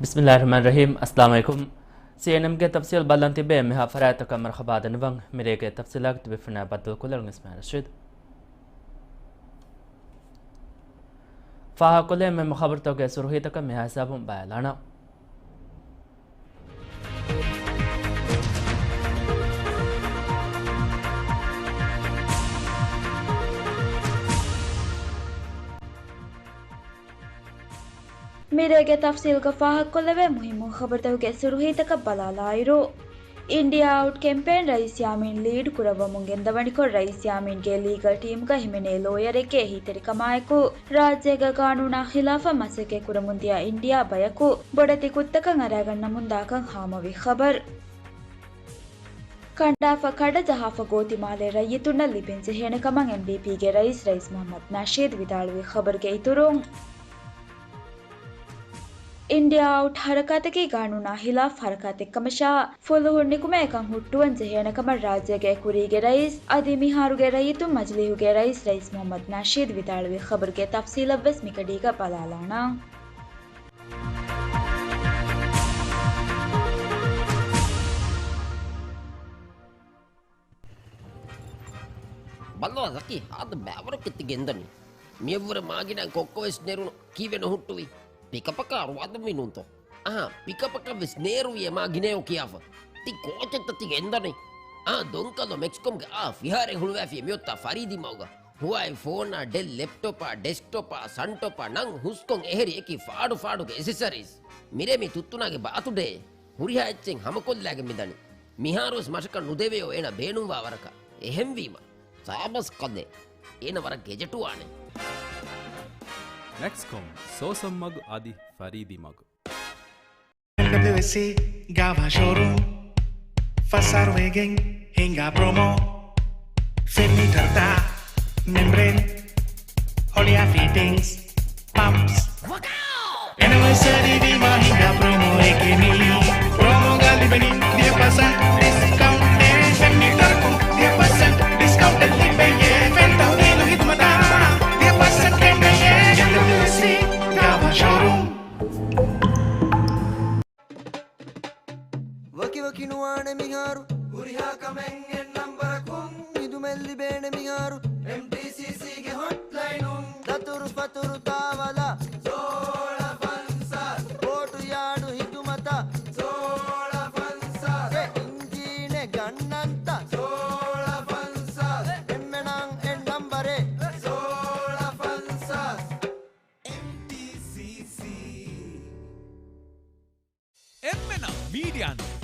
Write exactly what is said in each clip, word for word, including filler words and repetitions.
ބިސްމިއްލާހި ރަޙްމާނި ރަޙީމް. އައްސަލާމު ޢަލައިކުމް. ސީއެންއެމްގެ ތަފްސީލް ބަލަން ތިބޭ. މިހާ ފަރާތްތަކަށް މަރުޙަބާ ދަންނަވަން. މިރޭގެ ތަފްސީލާގެ ތިބޭފުޅުންނާ ބައްދަލުކޮށްލަން އިސްމާއިލް ރަޝީދު. ފާހަގަކޮށްލޭ މެ ޚަބަރުތަކުގެ ސުރުހީތަކަށް މިހާ ހިސާބުން ބައިލާނަން. މިރޭގެ ތަފްސީލްގަ ފާހަގަކޮށްލެވޭ މުހިއްމު ޚަބަރުތަކުގެ ސުރުހީތަކަށް ބަލާލާއިރު، އިންޑިއާ އައުޓް ކެމްޕޭން ރައީސް ޔާމީން ލީޑް ކުރައްވަމުން ގެންދަވަނިކޮށް، ރައީސް ޔާމީންގެ ލީގަލް ޓީމުގަ ހިމެނޭ ލޯޔަރެއްގެ އެހީތެރިކަމާއެކު، ރާއްޖޭގަ ގާނޫނާ ޚިލާފަށް މަސައްކަތް ކުރަމުންދިޔަ އިންޑިއާ ބަޔަކު ބޮޑެތި ކުށްތަކަށް އަރާގަންނަމުންދާކަން ހާމަވި ޚަބަރު. ކަނޑާފަ ކަޑަ ޖަހާފަ ގޯތިމާލޭ ރައްޔިތުންނަށް ލިބެން ޖެހޭނެ ކަމަށް އެމްޑީޕީގެ ރައީސް، ރައީސް މުޙައްމަދު ނަޝީދު ވިދާޅުވި ޚަބަރުގެ އިތުރުން، އިންޑިއާ އައުޓް ހަރަކާތަކީ ގާނޫނާ ޚިލާފް ހަރަކާތެއްކަމަށާ، ފުލުހުން ނިކުމެ އެކަން ހުއްޓުވަން ޖެހޭނެ ކަމަށް ރާއްޖޭގެ ކުރީގެ ރައީސް އަދި މިހާރުގެ ރައްޔިތުން މަޖިލީހުގެ ރައީސް، ރައީސް މުޙައްމަދު ނަޝީދު ވިދާޅުވި ޚަބަރުގެ ތަފްސީލަށްވެސް މިގަޑީގަ ބަލާލާނަން. ބައްލަވާ ޒަކީ، ހާދަ ބައިވަރަކަށް ތި ގެންދަނީ. މިއަށްވުރެ މާގިނަ ކޮއްކޮވެސް ނެރުނު. ކީއްވެ ނުހުއްޓުވީ؟ ޕިކަޕަކަށް އަރުވާދަންވީ ނޫންތޯ؟ އަހާ، ޕިކަޕަކަށްވެސް ނޭރުވި އެ މާ ގިނަޔޯ ކިޔާފަ. ތި ކޯޗެއްތަ ތި ގެންދަނީ؟ އާ، ދޮންކަލޯ މެކްސްކޮމްގެ އާ ފިހާރައެއް ހުޅުވާފި މިއޮތްތާ ފަރީދީ މަގުގަ. ހުވާއި ފޯނާ، ޑެލް ލެޕްޓޮޕާ، ޑެސްކްޓޮޕާ، ސަންޓޮޕާ ނަން ހުސްކޮން އެހެރި އެކި ފާޑު ފާޑުގެ އެސެސަރީސް. މިރޭ މި ތުއްތުނާގެ ބާތުޑޭ. ހުރިހާ އެއްޗެއް ހަމަކޮށްލާގެން މިދަނީ. މިހާރުވެސް މަށަކަށް ނުދެވެޔޯ އޭނަ ބޭނުންވާ ވަރަކަށް. އެހެންވީމަ، ސާބަސް ކަލޭ. އޭނަ ވަރަށް ގެޖެޓުވާނެ. މެކްސްކޮމް، ސޯސަން މަގު އަދި ފަރީދީ މަގު. އެމްޑަބްލިއުއެސްސީ ގާވާ ޝޯރޫމް، ފަސް އަހަރު ވެގެން ހިނގާ ޕްރޮމޯ. ފެން މީޓަރުތައް، މެމްބްރޭން، ހޮޅިއާ ފިޓިންގްސް، ޕަމްޕްސް. އެނިވަރސަރީ ވީމާ ހިނގާ ޕްރޮމޯއެކޭ މީ. ޕްރޮމޯގަ ލިބެނީ ވިހި ޕަސެންޓް ޑިސްކައުންޓެއް. ފެން މީޓަރަކުން ވިހި ޕަސެންޓް ޑިސްކައުންޓެއް ލިބެޔޭ. ފެން ތަހުލީލު ހިދުމަތާ ވިހި ޕަސެންޓް ކެނޑެޔޭ. އެމްޑަބްލިއުއެސްސީ ގާވާ ޝޯރޫމް. ވަކި ވަކި ނުވާނެ މިހާރު. ހުރިހާ ކަމެއް އެއް ނަންބަރަކުން. ހިދުމަތް ލިބޭނެ މިހާރު. އެމްޑީސީސީގެ ހޮޓްލައިނުން. ދަތުރު ފަތުރު ތާވަލާ. ސޯޅަ ފަންސާސް. ބޯޓު ޔާޑު ހިދުމަތަށް. ސޯޅަ ފަންސާސް. އެ އިންޖީނެއް ގަންނަންތަ؟ ސޯޅަ ފަންސާސް. އެންމެނަށް އެއް ނަންބަރެއް. ސޯޅަ ފަންސާސް. އެމްޑީސީސީ. އެންމެނަށް މީޑިއާ ނެޓް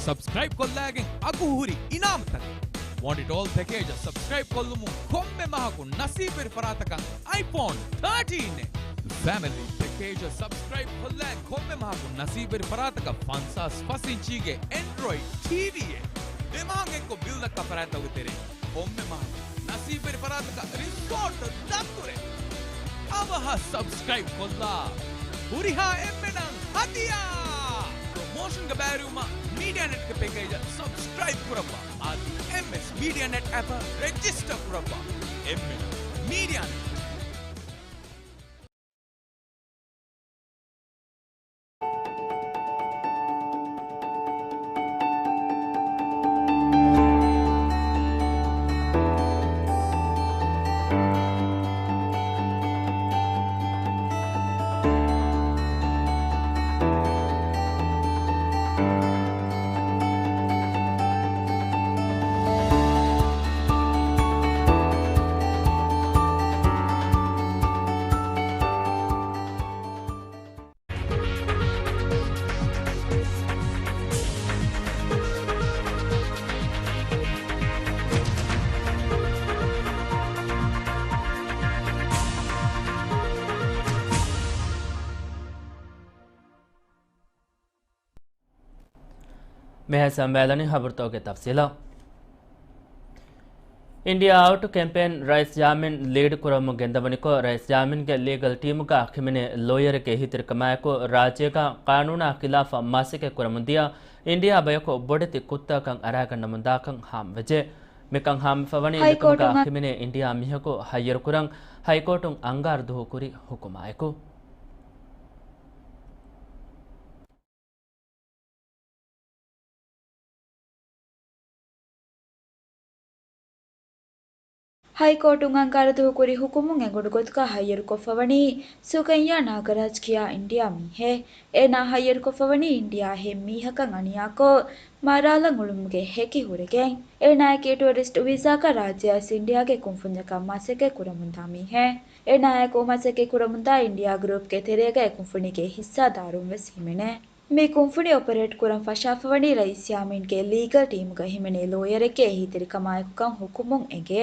ސަބްސްކްރައިބް ކޮށްލައިގެން އަގު ހުރި އިނާމުތަކެއް. ވޮންޑިޓް އޯލް ޕެކޭޖަށް ސަބްސްކްރައިބް ކޮށްލުމުން ކޮންމެ މަހަކު ނަސީބުވެރި ފަރާތަކަށް އައިފޯން ތާޓީން އެއް. ފެމިލީ ޕެކޭޖަށް ސަބްސްކްރައިބް ކޮށްލައިގެން ކޮންމެ މަހަކު ނަސީބުވެރި ފަރާތަކަށް ފަންސާސް ފަސް އިންޗީގެ އެންޑްރޮއިޑް ޓީވީއެއް. ދެ މަހަށް އެއްކޮށް ބިލް ދައްކާ ފަރާތްތަކުގެ ތެރެއިން ކޮންމެ މަހަކު ނަސީބުވެރި ފަރާތަކަށް ރިސޯޓް ދަތުރެއް. އަވަހަށް ސަބްސްކްރައިބް ކޮށްލާ. ހުރިހާ އެންމެނަށް ހަދިޔާ! ޕްރޮމޯޝަންގަ ބައިވެރިވުމަށް މީޑިއާ ނެޓްގެ ޕެކޭޖަށް ސަބްސްކްރައިބް ކުރައްވާ. އަދި އެމްއެސް މީޑިއާ ނެޓް އެޕަށް ރެޖިސްޓަރ ކުރައްވާ. އެންމެނަށް މީޑިއާ ނެޓް. މިހާ ސަމާލަނީ ހަބަރުތަކުގެ ތަފްސީލަށް. އިންޑިއާ އައުޓް ކެމްޕޭން ރައީސް ޔާމީން ލީޑް ކުރަމުން ގެންދަވަނިކޮށް، ރައީސް ޔާމީންގެ ލީގަލް ޓީމުގަ ހިމެނޭ ލޯޔަރެއްގެ އެހީތެރިކަމާއެކު، ރާއްޖޭގަ ޤާނޫނާ ޚިލާފަށް މަސައްކަތް ކުރަމުންދިޔަ އިންޑިއާ ބަޔަކު ބޮޑެތި ކުށްތަކަކަށް އަރާގަންނަމުންދާކަން ހާމަވެއްޖެ. މިކަން ހާމަވެފަވަނީ އެކަމުގަ ހައިކޯޓުން ހިމެނޭ އިންޑިއާ މީހަކު ހައްޔަރުކުރަން ހައިކޯޓުން އަންގާރަ ދުހު ކުރި ހުކުމާއެކު. ހައިކޯޓުން އަންގާރަ ދުހު ކުރި ހުކުމުން އެނގުނު ގޮތުގަ ހައްޔަރުކޮށްފަވަނީ ސުކައްޔާ ނާގަރާޖް ކިޔާ އިންޑިއާ މީހެއް. އޭނާ ހައްޔަރުކޮށްފަވަނީ އިންޑިއާ އެހެން މީހަކަށް އަނިޔާކޮށް، މަރާލަން އުޅުމުގެ ހެކި ހުރެގެން. އޭނާއަކީ ޓޫރިސްޓް ވީސާގަ ރާއްޖެއަށް އިންޑިއާގެ ކުންފުންޏަކަށް މަސައްކަތް ކުރަމުންދާ މީހެއް. އޭނާއަކު މަސައްކަތް ކުރަމުންދާ އިންޑިއާ ގްރޫޕްގެ ތެރޭގަ އެ ކުންފުނީގެ ހިއްސާދާރުން ވެސް ހިމެނޭ. މި ކުންފުނި އޮޕަރޭޓް ކުރަން ފަށާފަވަނީ ރައީސް ޔާމީންގެ ލީގަލް ޓީމުގަ ހިމެނޭ ލޯޔަރެއްގެ އެހީތެރިކަމާއެކުކަން ހުކުމުން އެނގޭ.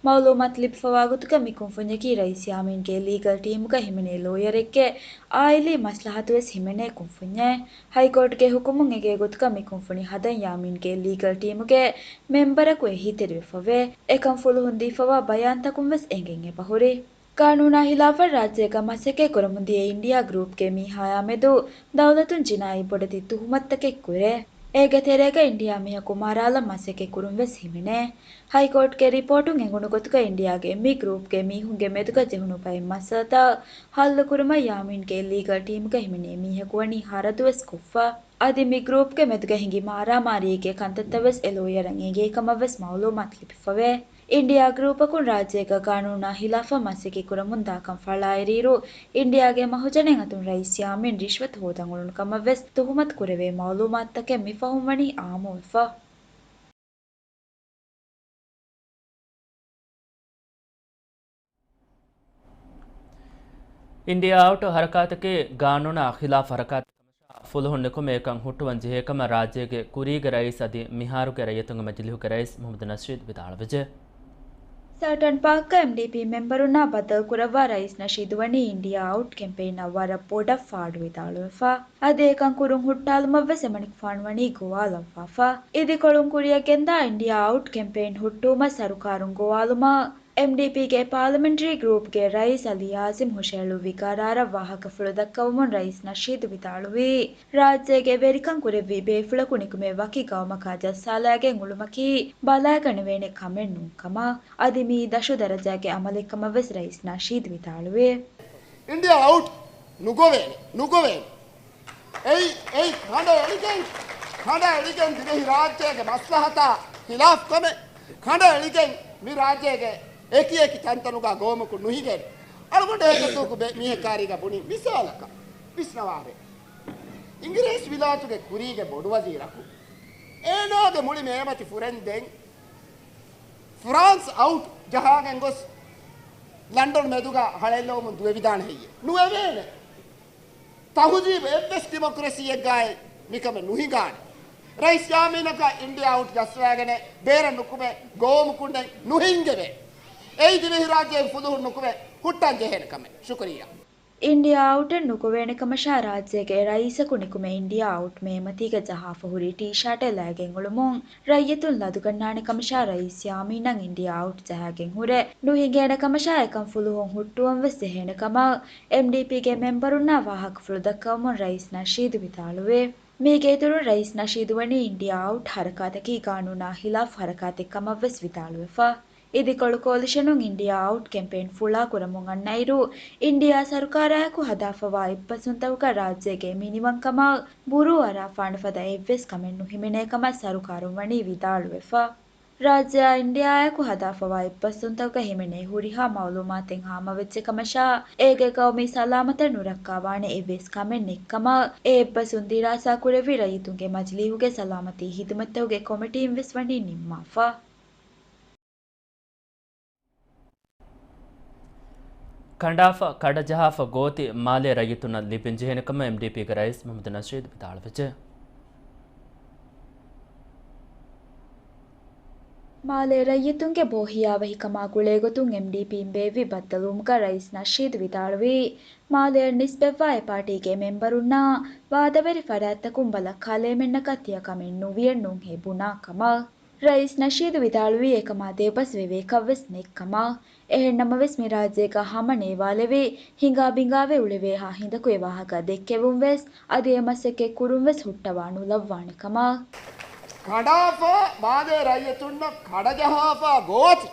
މައުލޫމާތު ލިބިފަވާ ގޮތުގަ މި ކުންފުންޏަކީ ރައީސް ޔާމީންގެ ލީގަލް ޓީމުގަ ހިމެނޭ ލޯޔަރެއްގެ އާއިލީ މަސްލަހަތުވެސް ހިމެނޭ ކުންފުންޏެއް. ހައިކޯޓުގެ ހުކުމުން އެނގޭ ގޮތުގަ މި ކުންފުނި ހަދަން ޔާމީންގެ ލީގަލް ޓީމުގެ މެމްބަރަކު އެހީތެރިވެފަވޭ. އެކަން ފުލުހުން ދީފަވާ ބަޔާންތަކުން ވެސް އެނގެން އެބަހުރި. ގާނޫނާ ހިލާފަށް ރާއްޖޭގަ މަސައްކަތް ކުރަމުންދިޔަ އިންޑިއާ ގްރޫޕްގެ މީހާޔާ މެދު ދައުލަތުން ޖިނާއީ ބޮޑެތި ތުހުމަތުތަކެއް ކުރޭ. އޭގެ ތެރޭގަ އިންޑިއާ މީހަކު މަރާލަން މަސައްކަތް ކުރުން ވެސް ހިމެނޭ. ހައިކޯޓްގެ ރިޕޯޓުން އެނގުނު ގޮތުގަ އިންޑިއާގެ މި ގްރޫޕްގެ މީހުންގެ މެދުގަ ޖެހުނު ބައެއް މައްސަލަތައް ހައްލުކުރުމަށް ޔާމީންގެ ލީގަލް ޓީމުގަ ހިމެނޭ މީހަކު ވަނީ ހަރަދުވެސް ކޮށްފަ. އަދި މި ގްރޫޕްގެ މެދުގަ ހިނގި މާރާމާރީގެ ކަންތައްތައް ވެސް އެ ލޯޔަރަށް އެނގޭ ކަމަށް ވެސް މައުލޫމާތު ލިބިފަވޭ. އިންޑިއާ ގްރޫޕަކުން ރާއްޖޭގަ ގާނޫނާ ހިލާފަށް މަސައްކަތް ކުރަމުންދާކަން ފަޅާއެރިއިރު، އިންޑިއާގެ މަހުޖަނެއް އަތުން ރައީސް ޔާމީން ރިޝްވަތު ހޯދަން އުޅުނު ކަމަށް ވެސް ތުހުމަތު ކުރެވޭ މައުލޫމާތުތަކެއް މިފަހުން ވަނީ އާއްމުވެފަ. އިންޑިއާ އައުޓް ހަރަކާތަކީ ގާނޫނާ ޚިލާފް ހަރަކާތެއް ކަމަށާ، ފުލުހުން ނިކުމެ އެކަން ހުއްޓުވަން ޖެހޭ ކަމަށް ރާއްޖޭގެ ކުރީގެ ރައީސް އަދި މިހާރުގެ ރައްޔިތުންގެ މަޖިލީހުގެ ރައީސް މުހައްމަދު ނަޝީދު ވިދާޅުވެއްޖެ. ސަލްޓަން ޕާކްގަ އެމްޑީޕީ މެމްބަރުންނާ ބައްދަލުކުރައްވާ ރައީސް ނަޝީދު ވަނީ އިންޑިއާ އައުޓް ކެމްޕެއިންއަށް ވަރަށް ބޮޑަށް ފާޑު ވިދާޅުވެފަ. އަދި އެކަން ކުރުން ހުއްޓާލުމަށްވެސް އެމަނިކުފާނު ވަނީ ގޮވާލައްވާފަ. އިދިކޮޅުން ކުރިއަށް ގެންދާ އިންޑިއާ އައުޓް ކެމްޕެއިން ހުއްޓުވުމަށް ސަރުކާރުން ގޮވާލުމަށް އެމްޑީޕީގެ ޕާލަމެންޓްރީ ގްރޫޕްގެ ރައީސް އަލީ އާޒިމް ހުށަހެޅުއްވި ގަރާރަށް ވާހަކަފުޅު ދައްކަވަމުން ރައީސް ނަޝީދު ވިދާޅުވީ، ރާއްޖޭގެ ވެރިކަން ކުރެއްވި ބޭފުޅަކު ނިކުމެ ވަކި ގައުމަކާ ޖައްސާލައިގެން އުޅުމަކީ ބަލައިގަނެވޭނެ ކަމެއް ނޫން ކަމަށް. އަދި މިއީ ދަށު ދަރަޖާގެ އަމަލެއް ކަމަށް ވެސް ރައީސް ނަޝީދު ވިދާޅުވޭ. އިންޑިއާ އައުޓް ނުގޮވޭނެ، ނުގޮވޭނެ. އެއީ، އެއީ ކަނޑައެޅިގެން، ކަނޑައެޅިގެން ދިވެހި ރާއްޖޭގެ މަސްލަހަތާ ޚިލާފް ކަމެއް، ކަނޑައެޅިގެން މި ރާއްޖޭގެ އެކި އެކި ތަންތަނުގަ ގޮވަމަކުން ނުހިނގޭނެ. އަޅުގަނޑު އެކަތަކު ބެ-، މީހެއް ކާރީގަ ބުނި މިސާލަކަށް ވިސްނަވާރޭ. އިނގިރޭސި ވިލާތުގެ ކުރީގެ ބޮޑުވަޒީރަކު އޭނާގެ މުޅި މޭމަތި ފުރެންދެން ފްރާންސް އައުޓް ޖަހާގެން ގޮސް ލަންޑަން މެދުގަ ހަޅޭއްލަވަމުން ދުވެވިދާނެ ހެއްޔެ؟ ނުވެވޭނެ. ތަހުޒީބު އެއްވެސް ޑިމޮކްރަސީއެއްގައި މިކަމެއް ނުހިނގާނެ. ރައީސް ޔާމީނަކަށް އިންޑިއާ އައުޓް ޖައްސަވައިގެނެ ބޭރަށް ނުކުމެ ގޮވަމުކުންނެއް ނުހިނގެވޭ. އެއީ ދިވެހިރާއްޖޭގެ ފުލުހުން ނުކުމެ ހުއްޓަން ޖެހޭނެ ކަމެއް. ޝުކުރިއްޔާ. އިންޑިއާ އައުޓެއް ނުގޮވޭނެ ކަމަށާ ރާއްޖޭގެ ރައީސަކު ނިކުމެ އިންޑިއާ އައުޓް މޭމަތީގަ ޖަހާފަ ހުރި ޓީޝާޓެއް ލައިގެން އުޅުމުން ރައްޔިތުން ލަދުގަންނާނެ ކަމަށާ ރައީސް ޔާމީނަށް އިންޑިއާ އައުޓް ޖަހައިގެން ހުރެ ނުހިނގޭނެ ކަމަށާ އެކަން ފުލުހުން ހުއްޓުވަން ވެސް ޖެހޭނެ ކަމަށް އެމްޑީޕީގެ މެމްބަރުންނާ ވާހަކަފުޅު ދައްކަވަމުން ރައީސް ނަޝީދު ވިދާޅުވި. މީގެ އިތުރުން ރައީސް ނަޝީދު ވަނީ އިންޑިއާ އައުޓް ހަރަކާތަކީ ގާނޫނާ ހިލާފް ހަރަކާތެއް ކަމަށް ވެސް ވިދާޅުވެފަ. އިދިކޮޅު ކޯލިޝަނުން އިންޑިއާ އައުޓް ކެމްޕެއިން ފުޅާ ކުރަމުން އަންނައިރު، އިންޑިއާ ސަރުކާރާއެކު ހަދާފަވާ އެއްބަސްވުންތަކުގަ ރާއްޖޭގެ މިނިވަންކަމަށް ބުރޫ އަރާފާނެ ފަދަ އެއްވެސް ކަމެއް ނުހިމެނޭ ކަމަށް ސަރުކާރުން ވަނީ ވިދާޅުވެފަ. ރާއްޖެއާ އިންޑިއާއާއެކު ހަދާފަވާ އެއްބަސްވުންތަކުގަ ހިމެނޭ ހުރިހާ މައުލޫމާތެއް ހާމަވެއްޖެ ކަމަށާ، އޭގެ ގައުމީ ސަލާމަތަށް ނުރައްކާވާނެ އެއްވެސް ކަމެއް ނެތްކަމަށް، އެ އެއްބަސްވުން ދިރާސާ ކުރެއްވި ރައްޔިތުންގެ މަޖިލީހުގެ ސަލާމަތީ ހިދުމަތްތަކުގެ ކޮމިޓީން ވެސް ވަނީ ނިންމާފަ. ކަނޑާފަ، ކަޑަޖަހާފަ ގޯތި މާލެ ރައްޔިތުންނަށް ލިބެންޖެހޭނެ ކަމަށް އެމްޑީޕީގެ ރައީސް މުހައްމަދު ނަޝީދު ވިދާޅުވެއްޖެ. މާލޭ ރައްޔިތުންގެ ބޯހިޔާވަހިކަމާ ގުޅޭގޮތުން އެމްޑީޕީން ބޭއްވި ބައްދަލުވުމުގަ ރައީސް ނަޝީދު ވިދާޅުވީ، މާލޭއަށް ނިސްބަތްވާ އެ ޕާޓީގެ މެމްބަރުންނާ ވާދަވެރި ފަރާތްތަކުން ބަލަ ކަލޭމެންނަކަށް ތިޔަ ކަމެއް ނުވިޔަން ނޫންހޭ ބުނާ ކަމަށް. ރައީސް ނަޝީދު ވިދާޅުވީ އެކަމާ ދެއްވަސް ވެވޭ ކަށްވެސް ނެތްކަމަށް. އެހެންނަމަވެސް މި ރާއްޖޭގަ ހަމަ ނޭވާލެވި، ހިނގާ ބިނގާވެ އުޅެވޭހާ ހިނދަކު އެ ވާހަކަ ދެއްކެވުން ވެސް، އަދި އެ މަސައްކަތް ކުރުން ވެސް ހުއްޓަވާ ނުލައްވާނެ ކަމަށް. ކަނޑާފަ މާލޭ ރައްޔިތުންނަށް ކަޑަޖަހާފަ ގޯތި،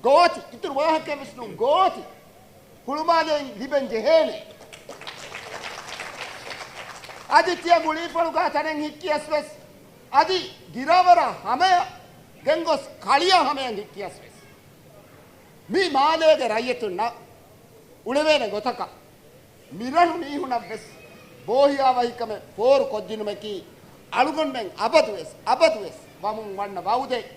ގޯތި، އިތުރު ވާހަކަ ވެސް ނޫން ގޯތި. ހުޅުމާލެއިން ލިބެން ޖެހޭނެ. އަދި ތިޔަ މުޅީފަޅުގަ ތަނެއް ހިއްކިޔަސް ވެސް، އަދި ގިރާވަރާ ހަމަޔަށް ގެންގޮސް ކަޅިޔާ ހަމަޔަށް ހިއްކިޔަސް ވެސް، މި މާލޭގެ ރައްޔިތުންނަށް އުޅެވޭނެ ގޮތަކަށް މިރަށު މީހުނަށް ވެސް ބޯހިޔާވަހިކަމެއް ފޯރު ކޮށްދިނުމަކީ، އަޅުގަނޑުމެން އަބަދުވެސް، އަބަދުވެސް ވަމުން ވަންނަ ވައުދެއް،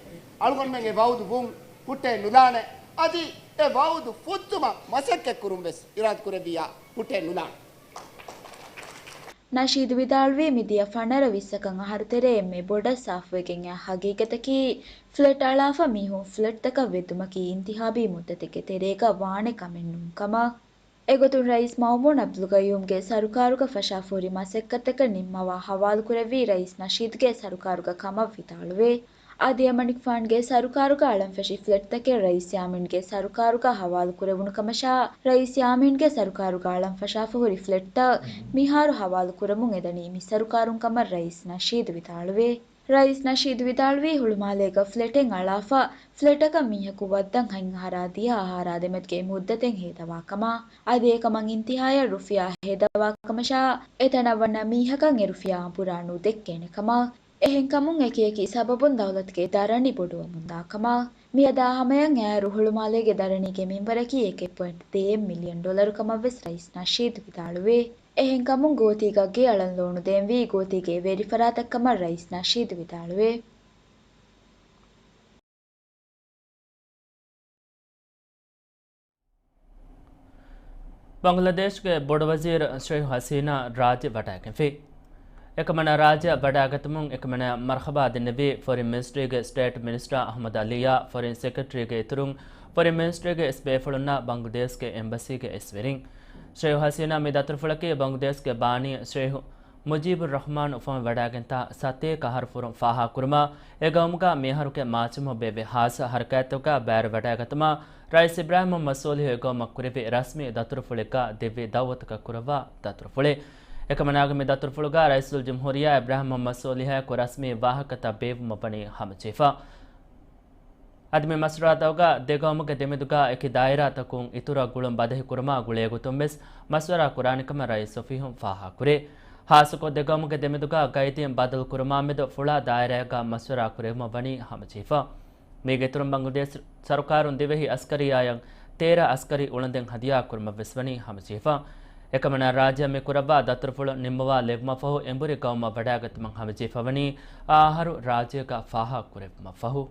އަޅުގަނޑުމެން އެ ވައުދު ވުން ހުއްޓޭ ނުލާނެ. އަދި އެ ވައުދު ފުއްދުމަށް މަސައްކަތް ކުރުން ވެސް އިރާދަ ކުރެއްވިއްޔާ ހުއްޓޭ ނުލާނެ. ނަޝީދު ވިދާޅުވީ، މިދިޔަ ފަނަރަ ވިއްސަކަށް އަހަރު ތެރޭ އެންމެ ބޮޑަށް ސާފުވެގެން އައި ހަގީގަތަކީ، ފްލެޓް އަޅާފަ މީހުން ފްލެޓްތަކަށް ވެއްދުމަކީ އިންތިހާބީ މުއްދަތެއްގެ ތެރޭގަ ވާނެ ކަމެއް ނޫން ކަމަށް. އެގޮތުން ރައީސް މައުމޫން އަބްދުލްގައްޔޫމްގެ ސަރުކާރުގަ ފަށާފަހުރި މަސައްކަތްތަކަށް ނިންމަވާ ހަވާލުކުރެއްވީ ރައީސް ނަޝީދުގެ ސަރުކާރުގަ ކަމަށް ވިދާޅުވޭ. އަދި އެމަނިކުފާނުގެ ސަރުކާރުގަ އަޅަންފަށި ފްލެޓްތަކެއް ރައީސް ޔާމީންގެ ސަރުކާރުގަ ހަވާލުކުރެވުނު ކަމަށާ، ރައީސް ޔާމީންގެ ސަރުކާރުގަ އަޅަންފަށާފަހުރި ފްލެޓްތައް މިހާރު ހަވާލުކުރަމުން އެދަނީ މި ސަރުކާރުން ކަމަށް ރައީސް ނަޝީދު ވިދާޅުވޭ. ރައީސް ނަޝީދު ވިދާޅުވީ، ހުޅުމާލޭގަ ފްލެޓެއް އަޅާފަ، ފްލެޓަކަށް މީހަކު ވައްދަން ހަތް އަހަރާ ދިހަ އަހަރާ ދެމެދުގެ މުއްދަތެއް ހޭދަވާ ކަމަށް. އަދި އެކަމަށް އިންތިހާޔަށް ރުފިޔާ ހޭދަވާ ކަމަށާ، އެތަނަށް ވަންނަ މީހަކަށް އެ ރުފިޔާ އަނބުރާ ނުދެއްކޭނެ ކަމަށް. އެހެންކަމުން އެކިއެކި ސަބަބުން ދައުލަތުގެ ދަރަނި ބޮޑުވަމުންދާ ކަމަށް. މިއަދާ ހަމަޔަށް އައިއިރު ހުޅުމާލޭގެ ދަރަނީގެ މިންވަރަކީ އެކެއް ޕޮއިންޓް ދޭއް މިލިއަން ޑޮލަރު ކަމަށް ވެސް ރައީސް ނަޝީދު ވިދާޅުވޭ. އެހެންކަމުން ގޯތީގަ ގެއަޅަން ލޯނުދޭންވީ ގޯތީގެ ވެރިފަރާތަށް ކަމަށް ރައީސް ނަޝީދު ވިދާޅުވޭ. ބަނގްލަދޭޝްގެ ބޮޑުވަޒީރު ޝެއިޚް ހަސީނާ ރާއްޖެ ވަޑައިގެންފި. އެކަމަނާ ރާއްޖެއަށް ވަޑައިގަތުމުން އެކަމަނާ މަރްޙަބާ ދެންނެވީ ފޮރިން މިނިސްޓްރީގެ ސްޓޭޓް މިނިސްޓާ އަޙްމަދު ޢަލީއާ ފޮރިން ސެކްރެޓަރީގެ އިތުރުން ފޮރިން މިނިސްޓްރީގެ އިސް ބޭފުޅުންނާ ބަނގްލަދޭޝްގެ އެމްބަސީގެ އިސްވެރިން. ޝެއިޚް ހަސީނާ މި ދަތުރުފުޅަކީ ބަނގްލަދޭޝްގެ ބާނީ ޝެއިޚް މުޖީބުއްރަޙްމާން އުފަންވެވަޑައިގެންތާ ސަތޭކަ އަހަރު ފުރުން ފާހަގަކުރުމަށް އެ ގައުމުގަ މިއަހަރުގެ މާޗުމަހު ބޭއްވި ހާއްސަ ހަރަކާތްތަކުގަ ބައިވެރިވަޑައިގަތުމަށް ރައީސް އިބްރާހިމް މުޙައްމަދު ޞޯލިޙު އެ ގައުމަށް ކުރެއްވި ރަސްމީ ދަތުރުފުޅެއްގަ ދެއްވި ދައުވަތަކަށް ކުރައްވާ ދަތުރުފުޅެއް. އެކަމަނާގެ މި ދަތުރުފުޅުގަ ރައީސުލްޖުމްހޫރިއްޔާ އިބްރާހިމް މުޙައްމަދު ޞޯލިޙާއެކު ރަސްމީ ވާހަކަތައް ބޭއްވުމަށް ވަނީ ހަމަޖެހިފަ. އަދި މި މަޝްވަރާތަކުގަ ދެ ގައުމުގެ ދެމެދުގަ އެކި ދާއިރާތަކުން އިތުރަށް ގުޅުން ބަދަހި ކުރުމާ ގުޅޭގޮތުން ވެސް މަޝްވަރާ ކުރާނެ ކަމަށް ރައީސް އޮފީހުން ފާހަގަކުރޭ. ހާއްސަކޮށް ދެ ގައުމުގެ ދެމެދުގަ ގައިދީން ބަދަލު ކުރުމާމެދު ފުޅާ ދާއިރާއެއްގަ މަޝްވަރާ ކުރެވުމަށް ވަނީ ހަމަޖެހިފަ. މީގެ އިތުރުން ބަނގްލަދޭޝް ސަރުކާރުން ދިވެހި އަސްކަރީ އާޔަށް ތޭރަ އަސްކަރީ އުޅަނދެއް ހަދިޔާ ކުރުމަށް ވެސް ވަނީ ހަމަޖެހިފަ. އެކަމަނާ ރާއްޖެއަށް މި ކުރައްވާ ދަތުރުފުޅު ނިންމަވާ ލެއްވުމަށް ފަހު އެނބުރި ގައުމަށް ވަޑައިގަތުމަށް ހަމަޖެހިފަ ވަނީ އާ އަހަރު ރާއްޖޭގަ ފާހަގަ ކުރެއްވުމަށް ފަހު.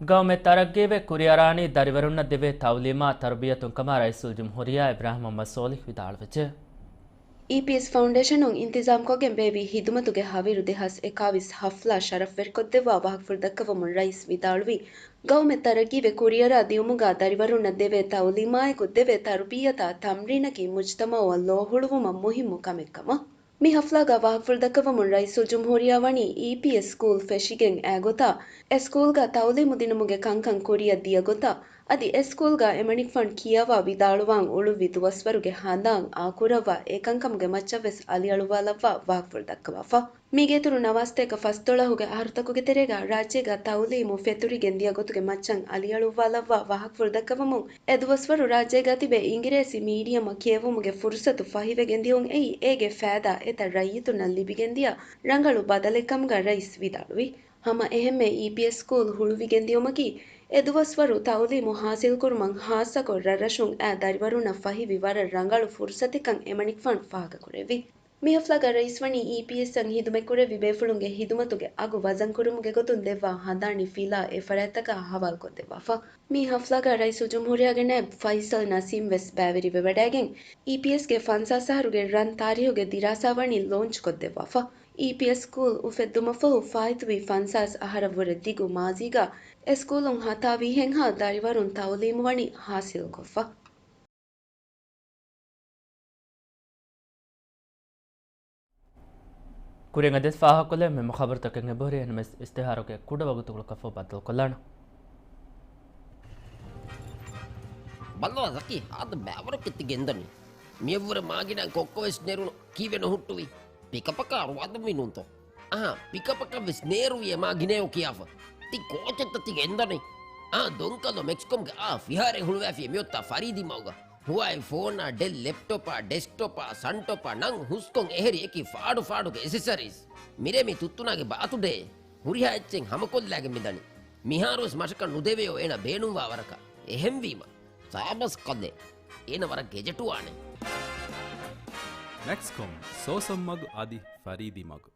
ގައުމެއް ތަރައްގީވެ ކުރިއަރާނީ ދަރިވަރުންނަށް ދެވޭ ތައުލީމާ ތަރުބިޔަތުން ކަމަށް ރައީސުލްޖުމްހޫރިއްޔާ އިބްރާހިމް މުޙައްމަދު ޞޯލިޙް ވިދާޅުވެއްޖެ. އީޕީއެސް ފައުންޑޭޝަނުން އިންތިޒާމްކޮށްގެން ބޭއްވި ހިދުމަތުގެ ހަވީރު ދެހާސް އެކާވީސް ހަފްލާ ޝަރަފްވެރިކޮށްދެއްވާ ވާހަކަފުޅު ދައްކަވަމުން ރައީސް ވިދާޅުވީ، ގައުމެއް ތަރައްގީވެ ކުރިއަރާ ދިއުމުގަ ދަރިވަރުންނަށް ދެވޭ ތައުލީމާއެކު ދެވޭ ތަރުބިއްޔަތާ ތަމްރީނަކީ މުޖްތަމަޢުއަށް ލޯހުޅުވުމަށް މުހިއްމު ކަމެއް ކަމަށް. މި ހަފްލާގަ ވާހަކަފުޅު ދައްކަވަމުން ރައީސުލްޖުމްހޫރިއްޔާ ވަނީ އީޕީއެސް ސްކޫލް ފެށިގެން އައި ގޮތާ، އެ ސްކޫލްގަ ތައުލީމު ދިނުމުގެ ކަންކަން ކުރިއަށް ދިޔަ ގޮތާ، އަދި އެ ސްކޫލްގަ އެމަނިކުފާނު ކިޔަވާ ވިދާޅުވާން އުޅުއްވި ދުވަސްވަރުގެ ހަނދާން އާކުރައްވާ އެ ކަންކަމުގެ މައްޗަށް ވެސް އަލިއަޅުއްވާލައްވާ ވާހަކަފުޅު ދައްކަވާފަ. މީގެއިތުރުން ނަވާސްތޭކަ ފަސްދޮޅަހުގެ އަހަރުތަކުގެ ތެރޭގަ ރާއްޖޭގަ ތައުލީމު ފެތުރިގެން ދިޔަ ގޮތުގެ މައްޗަށް އަލިއަޅުއްވާލައްވާ ވާހަކަފުޅު ދައްކަވަމުން، އެ ދުވަސްވަރު ރާއްޖޭގަ ތިބެ އިނގިރޭސި މީޑިއަމަށް ކިޔެވުމުގެ ފުރުސަތު ފަހިވެގެން ދިޔުން އެއީ، އޭގެ ފައިދާ އެތައް ރައްޔިތުންނަށް ލިބިގެންދިޔަ ރަނގަޅު ބަދަލެއް ކަމުގަ ރައީސް ވިދާޅުވި. ހަމަ އެހެންމެ އީޕީއެސް ސްކޫލް ހުޅުވިގެން ދިޔުމަކީ، އެ ދުވަސްވަރު ތައުލީމު ހާސިލްކުރުމަށް ހާއްސަކޮށް ރަށްރަށުން އައި ދަރިވަރުންނަށް ފަހިވި ވަރަށް ރަނގަޅު ފުރުސަތެއްކަން އެމަނިކުފާނު ފާހަގަކުރެއްވި. މި ހަފްލާގަ ރައީސް ވަނީ އީޕީއެސްއަށް ހިދުމަތްކުރެއްވި ބޭފުޅުންގެ ހިދުމަތުގެ އަގު ވަޒަންކުރުމުގެ ގޮތުން ދެއްވާ ހަނދާނީ ފިލާ އެ ފަރާތްތަކާ ހަވާލުކޮށްދެއްވާފަ. މި ހަފްލާގަ ރައީސުލްޖުމްހޫރިއްޔާގެ ނައިބް ފައިސަލް ނަސީމް ވެސް ބައިވެރިވެވަޑައިގެން، އީޕީއެސްގެ ފަންސާސް އަހަރުގެ ރަން ތާރީހުގެ ދިރާސާ ވަނީ ލޯންޗްކޮށްދެއްވާފަ. އީޕީއެސް ސްކޫލް އުފެއްދުމަށްފަހު ފާއިތުވި ފަންސާސް އަހަރަށްވުރެ ދިގު މާޒީގަ އެ ސްކޫލުން ހަތާވީހެއްހާ ދަރިވަރުން ތައުލީމުވަނީ ހާސިލްކޮށްފަ. ކުރިން އަދިވެސް ފާހަގަކޮށްލެވޭ މުހިއްމު ޚަބަރުތަކެއް އެބަހުރި. އެހެންވެސް އިސްތިހާރުގެ ކުޑަ ވަގުތުކޮޅަކަށްފަހު ބައްދަލުކޮށްލާނަން. ބައްލަވާ ޒަކީ، ހާދަ ބައިވަރަކަށް ތި ގެންދަނީ. މިއަށްވުރެ މާގިނަ ކޮއްކޮ ވެސް ނެރުނު. ކީއްވެ ނުހުއްޓުވީ؟ ޕިކަޕަކާ ރުވާދަންވީ ނޫންތޯ؟ އަހާ، ޕިކަޕަކަށް ވެސް ނޭރުވި އެ މާގިނައޯ ކިޔާފަ. ތި ކޯޗެއްތަ ތި ގެންދަނީ؟ އާ، ދޮންކަލޯ މެކްސްކޮމްގެ އާ ފިހާރައެއް ހުޅުވާފި މިއޮތާ ފަރީދީ މަގުގަ. ހުވާއި ފޯނާ، ޑެލް ލެޕްޓޮޕާ، ޑެސްކްޓޮޕާ، ސަންޓޮޕާ ނަން ހުސްކޮން އެހެރި އެކި ފާޑު ފާޑުގެ އެސެސަރީސް. މިރޭ މި ތުއްތުނާގެ ބާތުޑޭ. ހުރިހާ އެއްޗެއް ހަމަކޮށްލާގެން މިދަނީ. މިހާރުވެސް މަށަކަށް ނުދެވެޔޯ އޭނަ ބޭނުންވާ ވަރަކަށް. އެހެންވީމަ، ސާބަސް ކަލޭ. އޭނަ ވަރަށް ގެޖެޓުވާނެ. މެކްސްކޮމް، ސޯސަން މަގު އަދި ފަރީދީ މަގު.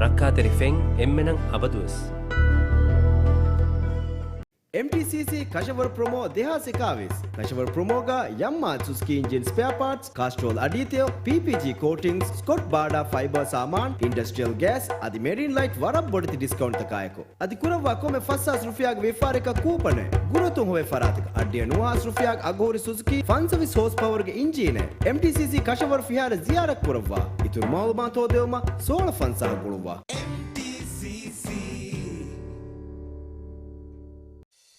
ރައްކާތެރި ފެން އެންމެނަށް އަބަދުވެސް. އެމްޓީސީސީ ކަށަވަރު ޕްރޮމޯ ދެހާސް އެކާވީސް. ކަށަވަރު ޕްރޮމޯގަ ޔަމްމާ ސުޒުކީ އިންޖިން ސްޕެއާ ޕާޓްސް، ކާސްޓްރޯލް އަޑީތެޔޮ، ޕީޕީޖީ ކޯޓިންގްސް، ސްކޮޓް ބާޑާ ފައިބާ ސާމާން، އިންޑަސްޓްރިއަލް ގޭސް އަދި މެރިން ލައިޓް ވަރަށް ބޮޑެތި ޑިސްކައުންޓްތަކާއެކު. އަދި ކުރައްވާ ކޮންމެ ފަސް ހާސް ރުފިޔާގެ ވިއްފާރަކަށް ކޫޕަނެއް. ގުރަތުން ހޮވޭ ފަރާތަކަށް އަށްޑިހަ ނުވަ ހާސް ރުފިޔާގެ އަގުހުރި ސުޒުކީ ފަންސަވީސް ހޯސް ޕަވަރުގެ އިންޖީނެއް. އެމްޓީސީސީ ކަށަވަރު ފިހާރަ ޒިޔާރަތް ކުރައްވާ. އިތުރު މައުލޫމާތު ހޯދެވުމަށް ސޯޅަ ފަންސާހަށް ގުޅުއްވާ.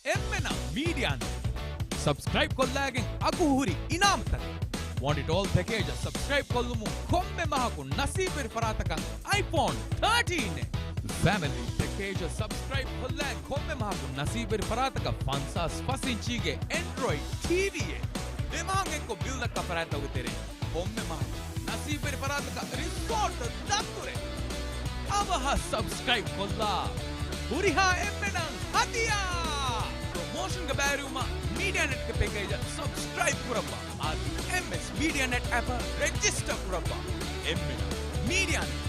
އެމްއެންއާ މީޑިއާ ނެޓް ސަބްސްކްރައިބް ކޮށްލައިގެން އަގުހުރި އިނާމުތަކެއް. ވޮންޑިޓް އޯލް ޕެކޭޖަށް ސަބްސްކްރައިބް ކޮށްލުމުން ކޮންމެ މަހަކު ނަސީބުވެރި ފަރާތަކަށް އައިފޯން ތާޓީން އެއް. ފެމިލީ ޕެކޭޖަށް ސަބްސްކްރައިބް ކޮށްލައި ކޮންމެ މަހަކު ނަސީބުވެރި ފަރާތަކަށް ފަންސާސް ފަސް އިންޗީގެ އެންޑްރޮއިޑް ޓީވީއެއް. ދެ މަހަށް އެއްކޮށް ބިލް ދައްކާ ފަރާތްތަކުގެ ތެރެއިން ކޮންމެ މަހަކު ނަސީބުވެރި ފަރާތަކަށް ރިސޯޓް ދަތުރެއް. އަވަހަށް ސަބްސްކްރައިބް ކޮށްލާ. ހުރިހާ އެންމެނަށް ހަދިޔާ! ޕްރޮމޯޝަންގެ ބައިވެރިވުމަށް މީޑިއާ ނެޓްގެ ޕެކޭޖަށް ސަބްސްކްރައިބް ކުރައްވާ. އަދި އެމްއެސް މީޑިއާ ނެޓް އެޕަށް ރެޖިސްޓަރ ކުރައްވާ. އެންމެނަށް މީޑިއާ ނެޓް.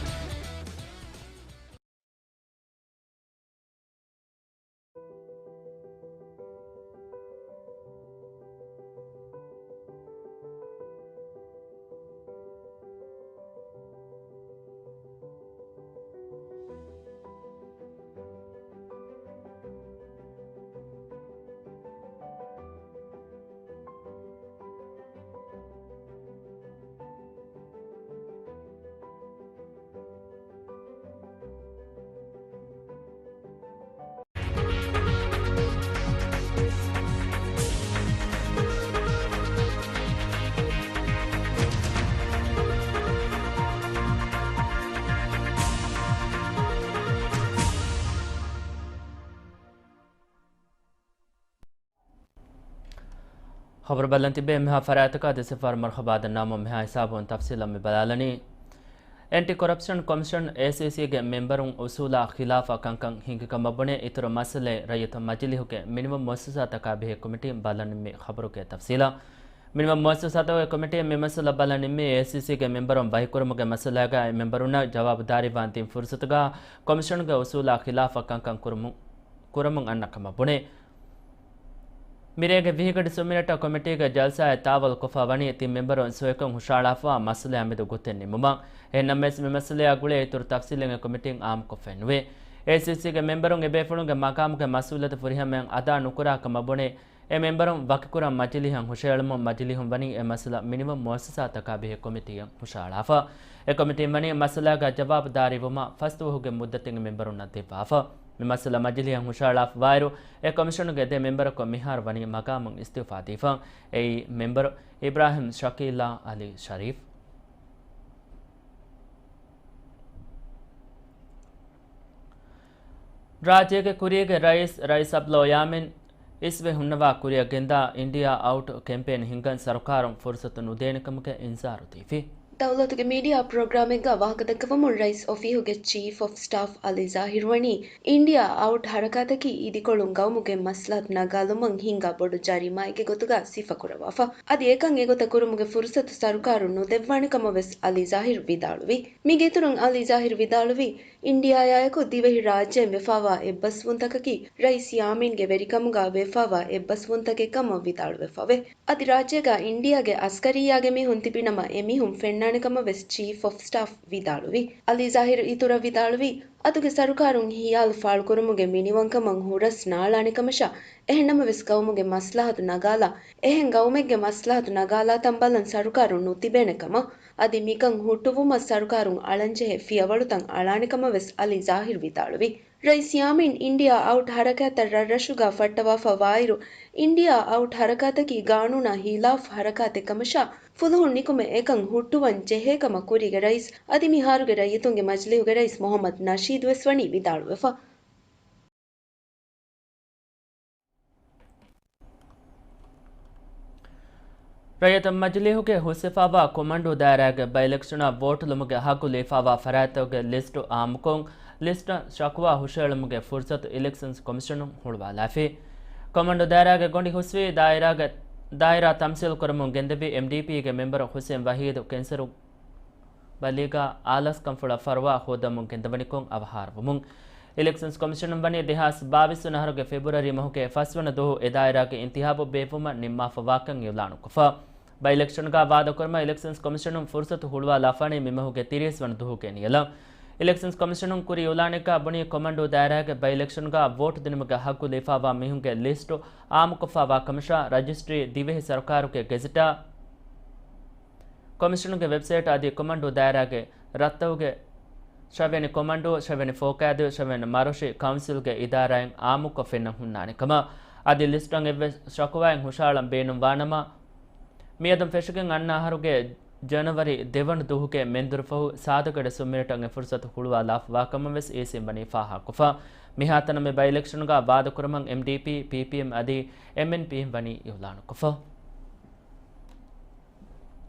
ޚަބަރު ބަލަން ތިބޭ މިހާ ފަރާތަކާ ދެ ސަފާރު މަރުޙަބާ ދަންނާމު މިހާ ހިސާބުން ތަފްސީލަށް މި ބަލާލަނީ. އެންޓި ކޮރަޕްޝަން ކޮމިޝަން، އޭސީސީގެ މެމްބަރުން އުސޫލާ ޚިލާފަށް ކަންކަން ހިނގި ކަމަށް ބުނެ، އިތުރު މައްސަލައެއް ރައްޔިތު މަޖިލީހުގެ މިނިވަން މުއައްސަސާތަކާ ބެހޭ ކޮމިޓީން ބަލަން ނިންމި ޚަބަރުގެ ތަފްސީލަށް. މިނިވަން މުއައްސަސާތަކުގެ ކޮމިޓީން މި މައްސަލަ ބަލަން ނިންމީ އޭސީސީގެ މެމްބަރުން ބަހިކުރުމުގެ މައްސަލާގައި މެމްބަރުންނަށް ޖަވާބުދާރީވާން ދިން ފުރުސަތުގަ ކޮމިޝަނުގެ އުސޫލާ ޚިލާފަށް ކަންކަން ކުރުމު-، ކުރަމުން އަންނަ ކަމަށް ބުނެ. މިރޭގެ ވިހި ގަޑި ސުމިނެޓަށް ކޮމިޓީގެ ޖަލްސާއެއް ތާވަލް ކޮށްފަ ވަނީ ތިން މެމްބަރުން ސޮއިކޮށް ހުށަހަޅާފަ މައްސަލައާ މެދު ގޮތެއް ނިމުމަށް. އެހެންނަމަވެސް މި މައްސަލައާ ގުޅޭ އިތުރު ތަފްސީލެއް އެ ކޮމިޓީން އާއްމުކޮށްފައެއް ނުވޭ. އޭސީސީގެ މެމްބަރުން އެބޭފުޅުންގެ މަގާމުގެ މަސްއޫލިއްޔަތު ފުރިހަމަޔަށް އަދާ ނުކުރާ ކަމަށް ބުނެ، އެ މެމްބަރުން ވަކިކުރަން މަޖިލީހަށް ހުށަހެޅުމުން މަޖިލީހުން ވަނީ އެ މައްސަލަ މިނިވަން މުއައްސަސާތަކާ ބެހޭ ކޮމިޓީއަށް ހުށަހަޅާފަ. އެ ކޮމިޓީން ވަނީ މައްސަލާގަ ޖަވާބުދާރީވުމަށް ފަސްދުވަހުގެ މުއްދަތެއް މެމްބަރުންނަށް ދެއްވާފަ. މި މައްސަލަ މަޖިލީހަށް ހުށަހަޅާފަވާއިރު، އެ ކޮމިޝަނުގެ ދެ މެމްބަރަކު މިހާރު ވަނީ މަގާމުން އިސްތިއުފާ ދީފަ. އެއީ މެމްބަރު އިބްރާހިމް ޝަކީލާ އަލީ ޝަރީފް. ރާއްޖޭގެ ކުރީގެ ރައީސް ރައީސް އަބްދުﷲ ޔާމީން އިސްވެ ހުންނަވާ ކުރިއަށް ގެންދާ އިންޑިއާ އައުޓް ކެމްޕޭން ހިންގަން ސަރުކާރުން ފުރުސަތު ނުދޭނެ ކަމުގެ އިންޒާރު ދީފި. ދައުލަތުގެ މީޑިއާ ޕްރޮގްރާމެއްގަ ވާހަކަދައްކަވަމުން ރައީސް އޮފީހުގެ ޗީފް އޮފް ސްޓާފް އަލީ ޒާހިރު ވަނީ އިންޑިއާ އައުޓް ހަރަކާތަކީ އިދިކޮޅުން ގައުމުގެ މަސްލަހަތު ނަގާލުމަށް ހިންގާ ބޮޑު ޖަރީމާއެއްގެ ގޮތުގަ ސިފަކުރައްވާފަ. އަދި އެކަން އެގޮތަށް ކުރުމުގެ ފުރުސަތު ސަރުކާރުން ނުދެއްވާނެ ކަމަށް ވެސް އަލީ ޒާހިރު ވިދާޅުވި. މީގެ އިތުރުން އަލީ ޒާހިރު ވިދާޅުވީ، އިންޑިއާއާއެކު ދިވެހި ރާއްޖޭން ވެފާވާ އެއްބަސްވުންތަކަކީ ރައީސް ޔާމީންގެ ވެރިކަމުގަ ވެފާވާ އެއްބަސްވުންތަކެއް ކަމަށް ވިދާޅުވެފަވޭ. އަދި ރާއްޖޭގަ އިންޑިއާގެ އަސްކަރިއްޔާގެ މީހުން ތިބިނަމަ އެމީހުން ފެންނާނެ ކަމަށް ވެސް ޗީފް އޮފް ސްޓާފް ވިދާޅުވި. އަލީ ޒާހިރު އިތުރަށް ވިދާޅުވީ، އަދުގެ ސަރުކާރުން ހިޔާލު ފާޅުކުރުމުގެ މިނިވަންކަމަށް ހުރަސް ނާޅާނެ ކަމަށާ، އެހެންނަމަވެސް ގައުމުގެ މަސްލަހަތު ނަގާލާ، އެހެން ގައުމެއްގެ މަސްލަހަތު ނަގާލާތަން ބަލަން ސަރުކާރުން ނުތިބޭނެ ކަމަށް، އަދި މިކަން ހުއްޓުވުމަށް ސަރުކާރުން އަޅަންޖެހޭ ފިޔަވަޅުތައް އަޅާނެ ކަމަށް ވެސް އަލީ ޒާހިރު ވިދާޅުވި. ރައީސް ޔާމީން އިންޑިއާ އައުޓް ހަރަކާތްތައް ރަށްރަށުގަ ފައްޓަވާފަ ވާއިރު، އިންޑިއާ އައުޓް ހަރަކާތަކީ ގާނޫނާ ހިލާފް ހަރަކާތެއް ކަމަށާ، ފުލުހުން ނިކުމެ އެކަން ހުއްޓުވަން ޖެހޭ ކަމަށް ކުރީގެ ރައީސް އަދި މިހާރުގެ ރައްޔިތުންގެ މަޖިލީހުގެ ރައީސް މުހައްމަދު ނަޝީދު ވެސް ވަނީ ވިދާޅުވެފަ. ރައްޔިތު މަޖިލީހުގެ ހުސްވެފާވާ ކޮމަންޑޫ ދާއިރާގެ ބައި އިލެކްޝަނަށް ވޯޓުލުމުގެ ހައްގު ލިބިފާވާ ފަރާތްތަކުގެ ލިސްޓު އާއްމުކޮށް، ލިސްޓަށް ޝަކުވާ ހުށައެޅުމުގެ ފުރުސަތު އިލެކްޝަންސް ކޮމިޝަނުން ހުޅުވާލާފި. ކޮމަންޑޫ ދާއިރާގެ ގޮނޑި ހުސްވީ ދާއިރާގެ، ދާއިރާ ތަމްސީލު ކުރަމުން ގެންދެވި އެމްޑީޕީގެ މެމްބަރު ހުސެން ވަހީދު ކެންސަރު ބަލީގަ އާލާސްކަންފުޅަށް ފަރުވާ ހޯދަމުން ގެންދަވަނިކޮށް އަވަހާރަވުމުން. އިލެކްޝަންސް ކޮމިޝަނުން ވަނީ ދެހާސް ބާވީސް ވަނަ އަހަރުގެ ފެބްރުއަރީ މަހުގެ ފަސްވަނަ ދުވަހު އެ ދާއިރާގެ އިންތިހާބު ބޭއްވުމަށް ނިންމާފަ ވާކަން އިއުލާނުކޮށްފަ. ބައި އިލެކްޝަންގަ ވާދަކުރުމަށް އިލެކްޝަންސް ކޮމިޝަނުން ފުރުސަތު ހުޅުވާލާފާނީ މިމަހުގެ ތިރީސް ވަނަ ދުވަހުގެ ނިޔަލަށް. އިލެކްޝަންސް ކޮމިޝަނުން ކުރި އިއުލާނެއްގަ ބުނީ ކޮމަންޑޫ ދާއިރާގެ ބައި އިލެކްޝަންގަ ވޯޓު ދިނުމުގެ ހައްގު ލިބިފާވާ މީހުންގެ ލިސްޓު އާއްމުކޮށްފާވާ ކަމަށާ ރަޖިސްޓްރީ ދިވެހި ސަރުކާރުގެ ގެޒެޓާ ކޮމިޝަނުގެ ވެބްސައިޓް އަދި ކޮމަންޑޫ ދާއިރާގެ ރަށްތަކުގެ ޝަވެނި ކޮމަންޑޫ، ޝަވެނި ފޯކައިދޫ، ޝަވެނި މަރޮށި ކައުންސިލްގެ އިދާރާއިން އާއްމުކޮށް ފެންނަން ހުންނާނެ ކަމަށް، އަދި ލިސްޓަށް އެއްވެސް ޝަކުވާއެއް ހުށައަޅަން ބޭނުންވާނަމަ، މިއަދުން ފެށިގެން އަންނަ އަހަރުގެ ޖަނަވަރީ ދެވަނަ ދުވަހުގެ މެންދުރުފަހު ސާދަގަޑި ސުންމިނެޓަށް އެ ފުރުސަތު ހުޅުވާލާފަވާ ކަމަށް ވެސް އީސީން ވަނީ ފާހަގަކޮށްފަ. މިހާތަނަށް މި ބައި އިލެކްޝަނުގަ ވާދަކުރުމަށް އެމްޑީޕީ، ޕީޕީއެމް އަދި އެމްއެންޕީއެމް ވަނީ އިއުލާނުކޮށްފަ.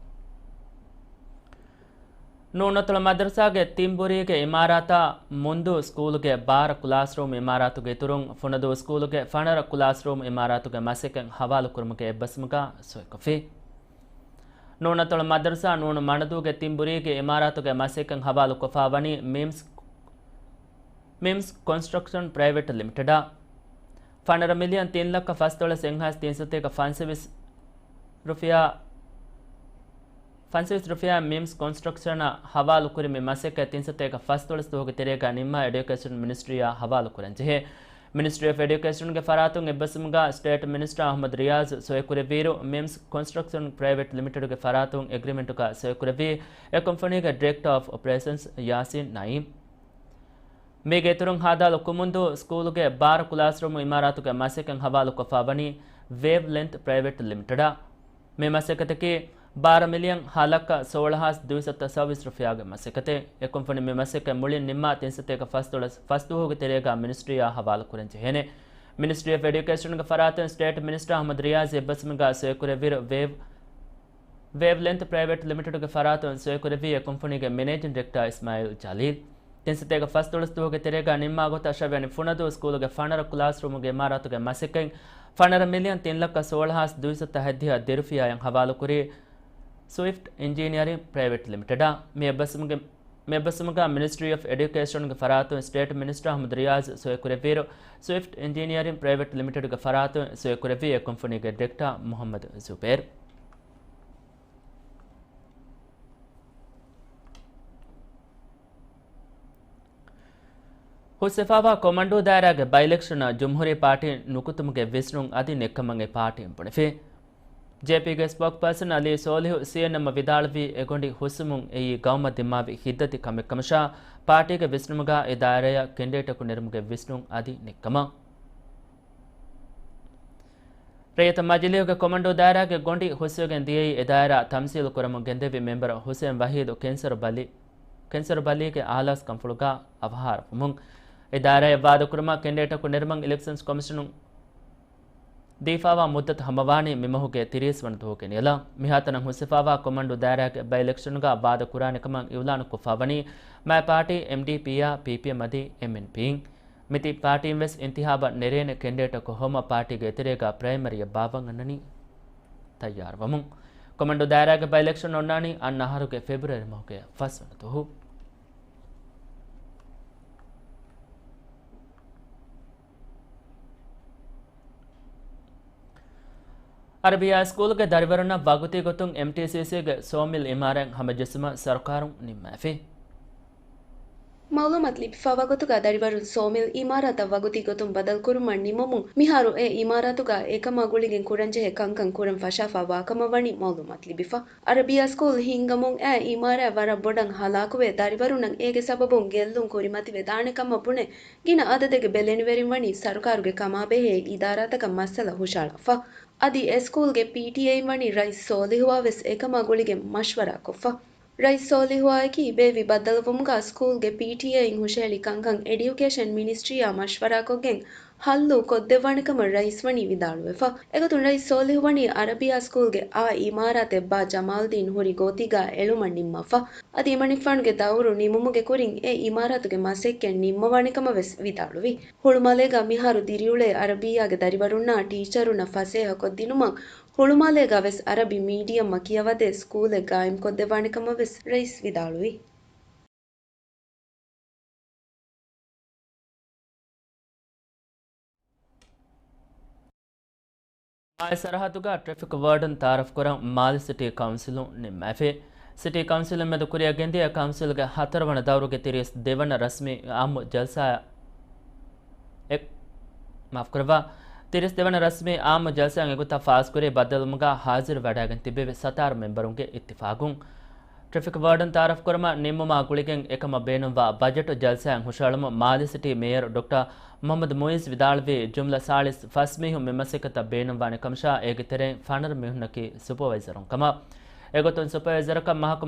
ނޫނަތޮޅު މަދަރުސާގެ ތިންބުރީގެ އިމާރާތާ މުންދޫ ސްކޫލުގެ ބާރަ ކްލާސްރޫމް އިމާރާތުގެ އިތުރުން ފުނަދޫ ސްކޫލުގެ ފަނަރަ ކްލާސްރޫމް އިމާރާތުގެ މަސައްކަތް ހަވާލުކުރުމުގެ އެއްބަސްވުމުގަ ސޮއިކޮށްފި. ނޫނަތޮޅު މަދަރުސާ ނޫނު މަނަދޫގެ ތިންބުރީގެ އިމާރާތުގެ މަސައްކަތް ހަވާލުކޮށްފާވަނީ މިމްސް، މިމްސް ކޮންސްޓްރަކްޝަން ޕްރައިވެޓް ލިމިޓެޑާ. ފަނަރަ މިލިއަން ތިން ލައްކަ ފަސްދޮޅަސް އެއްހާސް ތިންސަތޭކަ ފަންސަވީސް ރުފިޔާ، ފަންސަވީސް ރުފިޔާ މިމްސް ކޮންސްޓްރަކްޝަނަށް ހަވާލުކުރި މި މަސައްކަތް ތިންސަތޭކަ ފަސްދޮޅަސް ދުވަހުގެ ތެރޭގަ ނިންމާ އެޑިއުކޭޝަން މިނިސްޓްރީއާ ހަވާލުކުރަންޖެހޭ. މިނިސްޓްރީ އޮފް އެޑިއުކޭޝަންގެ ފަރާތުން އެއްބަސްވުމުގަ ސްޓޭޓް މިނިސްޓަރ އަހްމަދު ރިޔާޒް ސޮއިކުރެއްވިއިރު، މިމްސް ކޮންސްޓްރަކްޝަން ޕްރައިވެޓް ލިމިޓެޑުގެ ފަރާތުން އެގްރިމެންޓުގަ ސޮއިކުރެއްވީ އެ ކުންފުނީގެ ޑިރެކްޓަރ އޮފް އޮޕަރޭޝަންސް ޔާސީން ނައީމް. މީގެ އިތުރުން ހދ. ކުމުންދޫ ސްކޫލުގެ ބާރަ ކްލާސްރޫމް އިމާރާތުގެ މަސައްކަތް ހަވާލުކޮށްފާވަނީ ވޭވް ލެންތް ޕްރައިވެޓް ލިމިޓެޑާ. މި މަސައްކަތަކީ ބާރަ މިލިއަން ހަ ލައްކަ ސޯޅަހާސް ދުއިސައްތަ ސައުވީސް ރުފިޔާގެ މަސައްކަތެއް. އެ ކުންފުނި މި މަސައްކަތް މުޅިން ނިންމާ ތިންސަތޭކަ ފަސްދޮޅަސް ފަސްދުވަހުގެ ތެރޭގަ މިނިސްޓްރީއާ ހަވާލުކުރަންޖެހޭނެ. މިނިސްޓްރީ އޮފް އެޑިއުކޭޝަންގެ ފަރާތުން ސްޓޭޓް މިނިސްޓަރ އަހްމަދު ރިޔާޒް އެއްބަސްވުމުގަ ސޮއިކުރެއްވިއިރު ވޭވް، ވޭވް ލެންތް ޕްރައިވެޓް ލިމިޓެޑުގެ ފަރާތުން ސޮއިކުރެއްވީ އެ ކުންފުނީގެ މެނޭޖިން ޑިރެކްޓަރ އިސްމާއިލް ޖަލީލް. ތިންސަތޭކަ ފަސްދޮޅަސް ދުވަހުގެ ތެރޭގަ ނިންމާ ގޮތަށް ޝަވެނި ފުނަދޫ ސްކޫލުގެ ފަނަރަ ކްލާސްރޫމުގެ އިމާރާތުގެ މަސައްކަތް ފަނަރަ މިލިއަން ތިން ލައްކަ ސޯޅަހާސް ދުއިސައްތަ ހަތްދިހަ ދެ ރުފިޔާއަށް ހަވާލުކުރީ ސުވިފްޓް އިންޖީނިއަރިން ޕްރައިވެޓް ލިމިޓެޑާ. މި އެއްބަސްވުމުގެ، މި އެއްބަސްވުމުގަ މިނިސްޓްރީ އޮފް އެޑިއުކޭޝަންގެ ފަރާތުން ސްޓޭޓް މިނިސްޓަރ އަހްމަދު ރިޔާޒް ސޮއިކުރެއްވިއިރު، ސުވިފްޓް އިންޖީނިއަރިން ޕްރައިވެޓް ލިމިޓެޑުގެ ފަރާތުން ސޮއިކުރެއްވީ އެ ކުންފުނީގެ ޑިރެކްޓަރ މުހައްމަދު ޒުބޭރް. ހުސްވެފާވާ ކޮމަންޑޫ ދާއިރާގެ ބައި އިލެކްޝަނަށް ޖުމްހޫރީ ޕާޓީ ނުކުތުމުގެ ވިސްނުން އަދި ނެތްކަމަށް އެ ޕާޓީން ބުނެފި. ޖޭޕީގެ ސްޕޯކްޕާސަން އަލީ ސޯލިހު ސީއެންއެމްއަށް ވިދާޅުވީ އެ ގޮނޑި ހުސްވުމުން އެއީ ގައުމަށް ދިމާވި ހިތްދަތި ކަމެއް ކަމަށާ، ޕާޓީގެ ވިސްނުމުގަ އެ ދާއިރާއަށް ކެންޑިޑޭޓަކު ނެރުމުގެ ވިސްނުން އަދި ނެތްކަމަށް. ރައްޔިތު މަޖިލީހުގެ ކޮމަންޑޫ ދާއިރާގެ ގޮނޑި ހުސްވެގެން ދިޔައީ އެ ދާއިރާ ތަމްސީލު ކުރަމުން ގެންދެވި މެމްބަރު ހުސެން ވަހީދު ކެންސަރު ބަލި، ކެންސަރު ބަލީގެ އާލާސް ކަންފުޅުގަ އަވަހާރަވުމުން. އިދާރާއަށް ވާދަކުރުމަށް ކެންޑިޑޭޓަކު ނެރުމަށް އިލެކްޝަންސް ކޮމިޝަނުން ދީފާވާ މުއްދަތު ހަމަވާނީ މިމަހުގެ ތިރީސް ވަނަ ދުވަހުގެ ނިޔަލަށް. މިހާތަނަށް ހުސްވެފާވާ ކޮމަންޑޫ ދާއިރާގެ ބައި-އިލެކްޝަނުގަ ވާދަ ކުރާނެ ކަމަށް އިއުލާނުކޮށްފާވަނީ މައި ޕާޓީ، އެމްޑީޕީއާ، ޕީޕީއެމް އަދި އެމްއެންޕީން. މިތިން ޕާޓީން ވެސް އިންތިހާބަށް ނެރޭނެ ކެންޑިޑޭޓަކު ހޮވުމަށް ޕާޓީގެ އެތެރޭގަ ޕްރައިމަރީއަށް ބާއްވަން އަންނަނީ ތައްޔާރުވަމުން. ކޮމަންޑޫ ދާއިރާގެ ބައި-އިލެކްޝަން އޮންނާނީ އަންނަ އަހަރުގެ ފެބްރުއަރީ މަހުގެ ފަސްވަނަ ދުވަހު. އަރަބިއްޔާ ސްކޫލްގެ ދަރިވަރުންނަށް ވަގުތީ ގޮތުން އެމްޓީސީސީގެ ސޯމިލް އިމާރާތް ހަމަޖެއްސުމަށް ސަރުކާރުން ނިންމާފި. މައުލޫމާތު ލިބިފާ ވަގުތުގަ ދަރިވަރުން ސޯމިލް އިމާރާތަށް ވަގުތީ ގޮތުން ބަދަލުކުރުމަށް ނިމުމުން، މިހާރު އެ އިމާރާތުގަ އެކަމާ ގުޅިގެން ކުރަންޖެހޭ ކަންކަން ކުރަން ފަށާފާ ވާކަމަށް ވަނީ މައުލޫމާތު ލިބިފަ. އަރަބިއްޔާ ސްކޫލް ހިންގަމުން އެ އިމާރާތް ވަރަށް ބޮޑަށް ހަލާކުވެ، ދަރިވަރުންނަށް އޭގެ ސަބަބުން ގެއްލުން ކުރިމަތިވެދާނެކަމަށް ބުނެ، ގިނަ އަދަދެއްގެ ބެލެނިވެރިން ވަނީ ސަރުކާރުގެ ކަމާބެހޭ އިދާރާތަކަށް މައްސަލަ ހުށައަޅާފަ. އަދި އެ ސްކޫލްގެ ޕީޓީއޭއިން ވަނީ ރައީސް ސޯލިހުއާ ވެސް އެކަމާ ގުޅިގެން މަޝްވަރާ ކޮށްފަ. ރައީސް ސޯލިހުއާއަކީ ބޭއްވި ބައްދަލުވުމުގަ ސްކޫލްގެ ޕީޓީއޭއިން ހުށަހެޅި ކަންކަން އެޑިއުކޭޝަން މިނިސްޓްރީއާ މަޝްވަރާކޮށްގެން ހައްލު ކޮށްދެއްވާނެކަމަށް ރައީސް ވަނީ ވިދާޅުވެފަ. އެގޮތުން ރައީސް ސޯލިހު ވަނީ އަރަބިއްޔާ ސްކޫލްގެ އާ އިމާރާތެއް ބާ ޖަމާލްދީން ހުރި ގޯތީގަ އެޅުމަށް ނިންމާފަ. އަދި އިމަނިފާނުގެ ދައުރު ނިމުމުގެ ކުރިން އެ އިމާރާތުގެ މަސައްކަތް ނިންމަވާނެކަމަށް ވެސް ވިދާޅުވި. ހުޅުމާލޭގަ މިހާރު ދިރިއުޅޭ އަރަބިއްޔާގެ ދަރިވަރުންނާ ޓީޗަރުންނަށް ފަސޭހަކޮށްދިނުމަށް ހުޅުމާލޭގަ ވެސް އަރަބި މީޑިއަމަށް ކިޔަވަދޭ ސްކޫލެއް ގާއިމްކޮށްދެއްވާނެކަމަށް ވެސް ރައީސް ވިދާޅުވި. މާލެ ސަރަހައްދުގަ ޓްރެފިކް ވާޑަން ތައާރަފްކުރަން މާލެ ސިޓީ ކައުންސިލުން ނިންމާފި. ސިޓީ ކައުންސިލުން މެދު ކުރިއަށް ގެންދިޔަ ކައުންސިލްގެ ހަތަރުވަނަ ދައުރުގެ ތިރީސް ދެވަނަ ރަސްމީ އާއްމު ޖަލްސާ އެ، މާފުކުރައްވާ. ތިރީސް ދެވަނަ ރަސްމީ އާއްމު ޖަލްސާއިން އެގޮތަށް ފާސްކުރީ ބައްދަލުވުމުގަ ހާޒިރު ވެވަޑައިގެން ތިއްބެވި ސަތާރަ މެމްބަރުންގެ އިއްތިފާގުން. ޓްރެފިކް ވާޑަން ތައާރަފްކުރުމަށް ނިންމުމާ ގުޅިގެން އެކަމަށް ބޭނުންވާ ބަޖެޓު ޖަލްސާއިން ހުށައަޅަމުން މާލެ ސިޓީ މޭޔަރު ޑޮކްޓަރ މުހައްމަދު މުއިއްޒު ވިދާޅުވީ، ޖުމްލަ ސާޅީސް ފަސް މީހުން މި މަސައްކަތަށް ބޭނުންވާނެ ކަމަށާ، އޭގެ ތެރެއިން ފަނަރަ މީހުންނަކީ ސުޕަވައިޒަރުން ކަމަށް. އެގޮތުން ސުޕަވައިޒަރަކަށް މަހަކު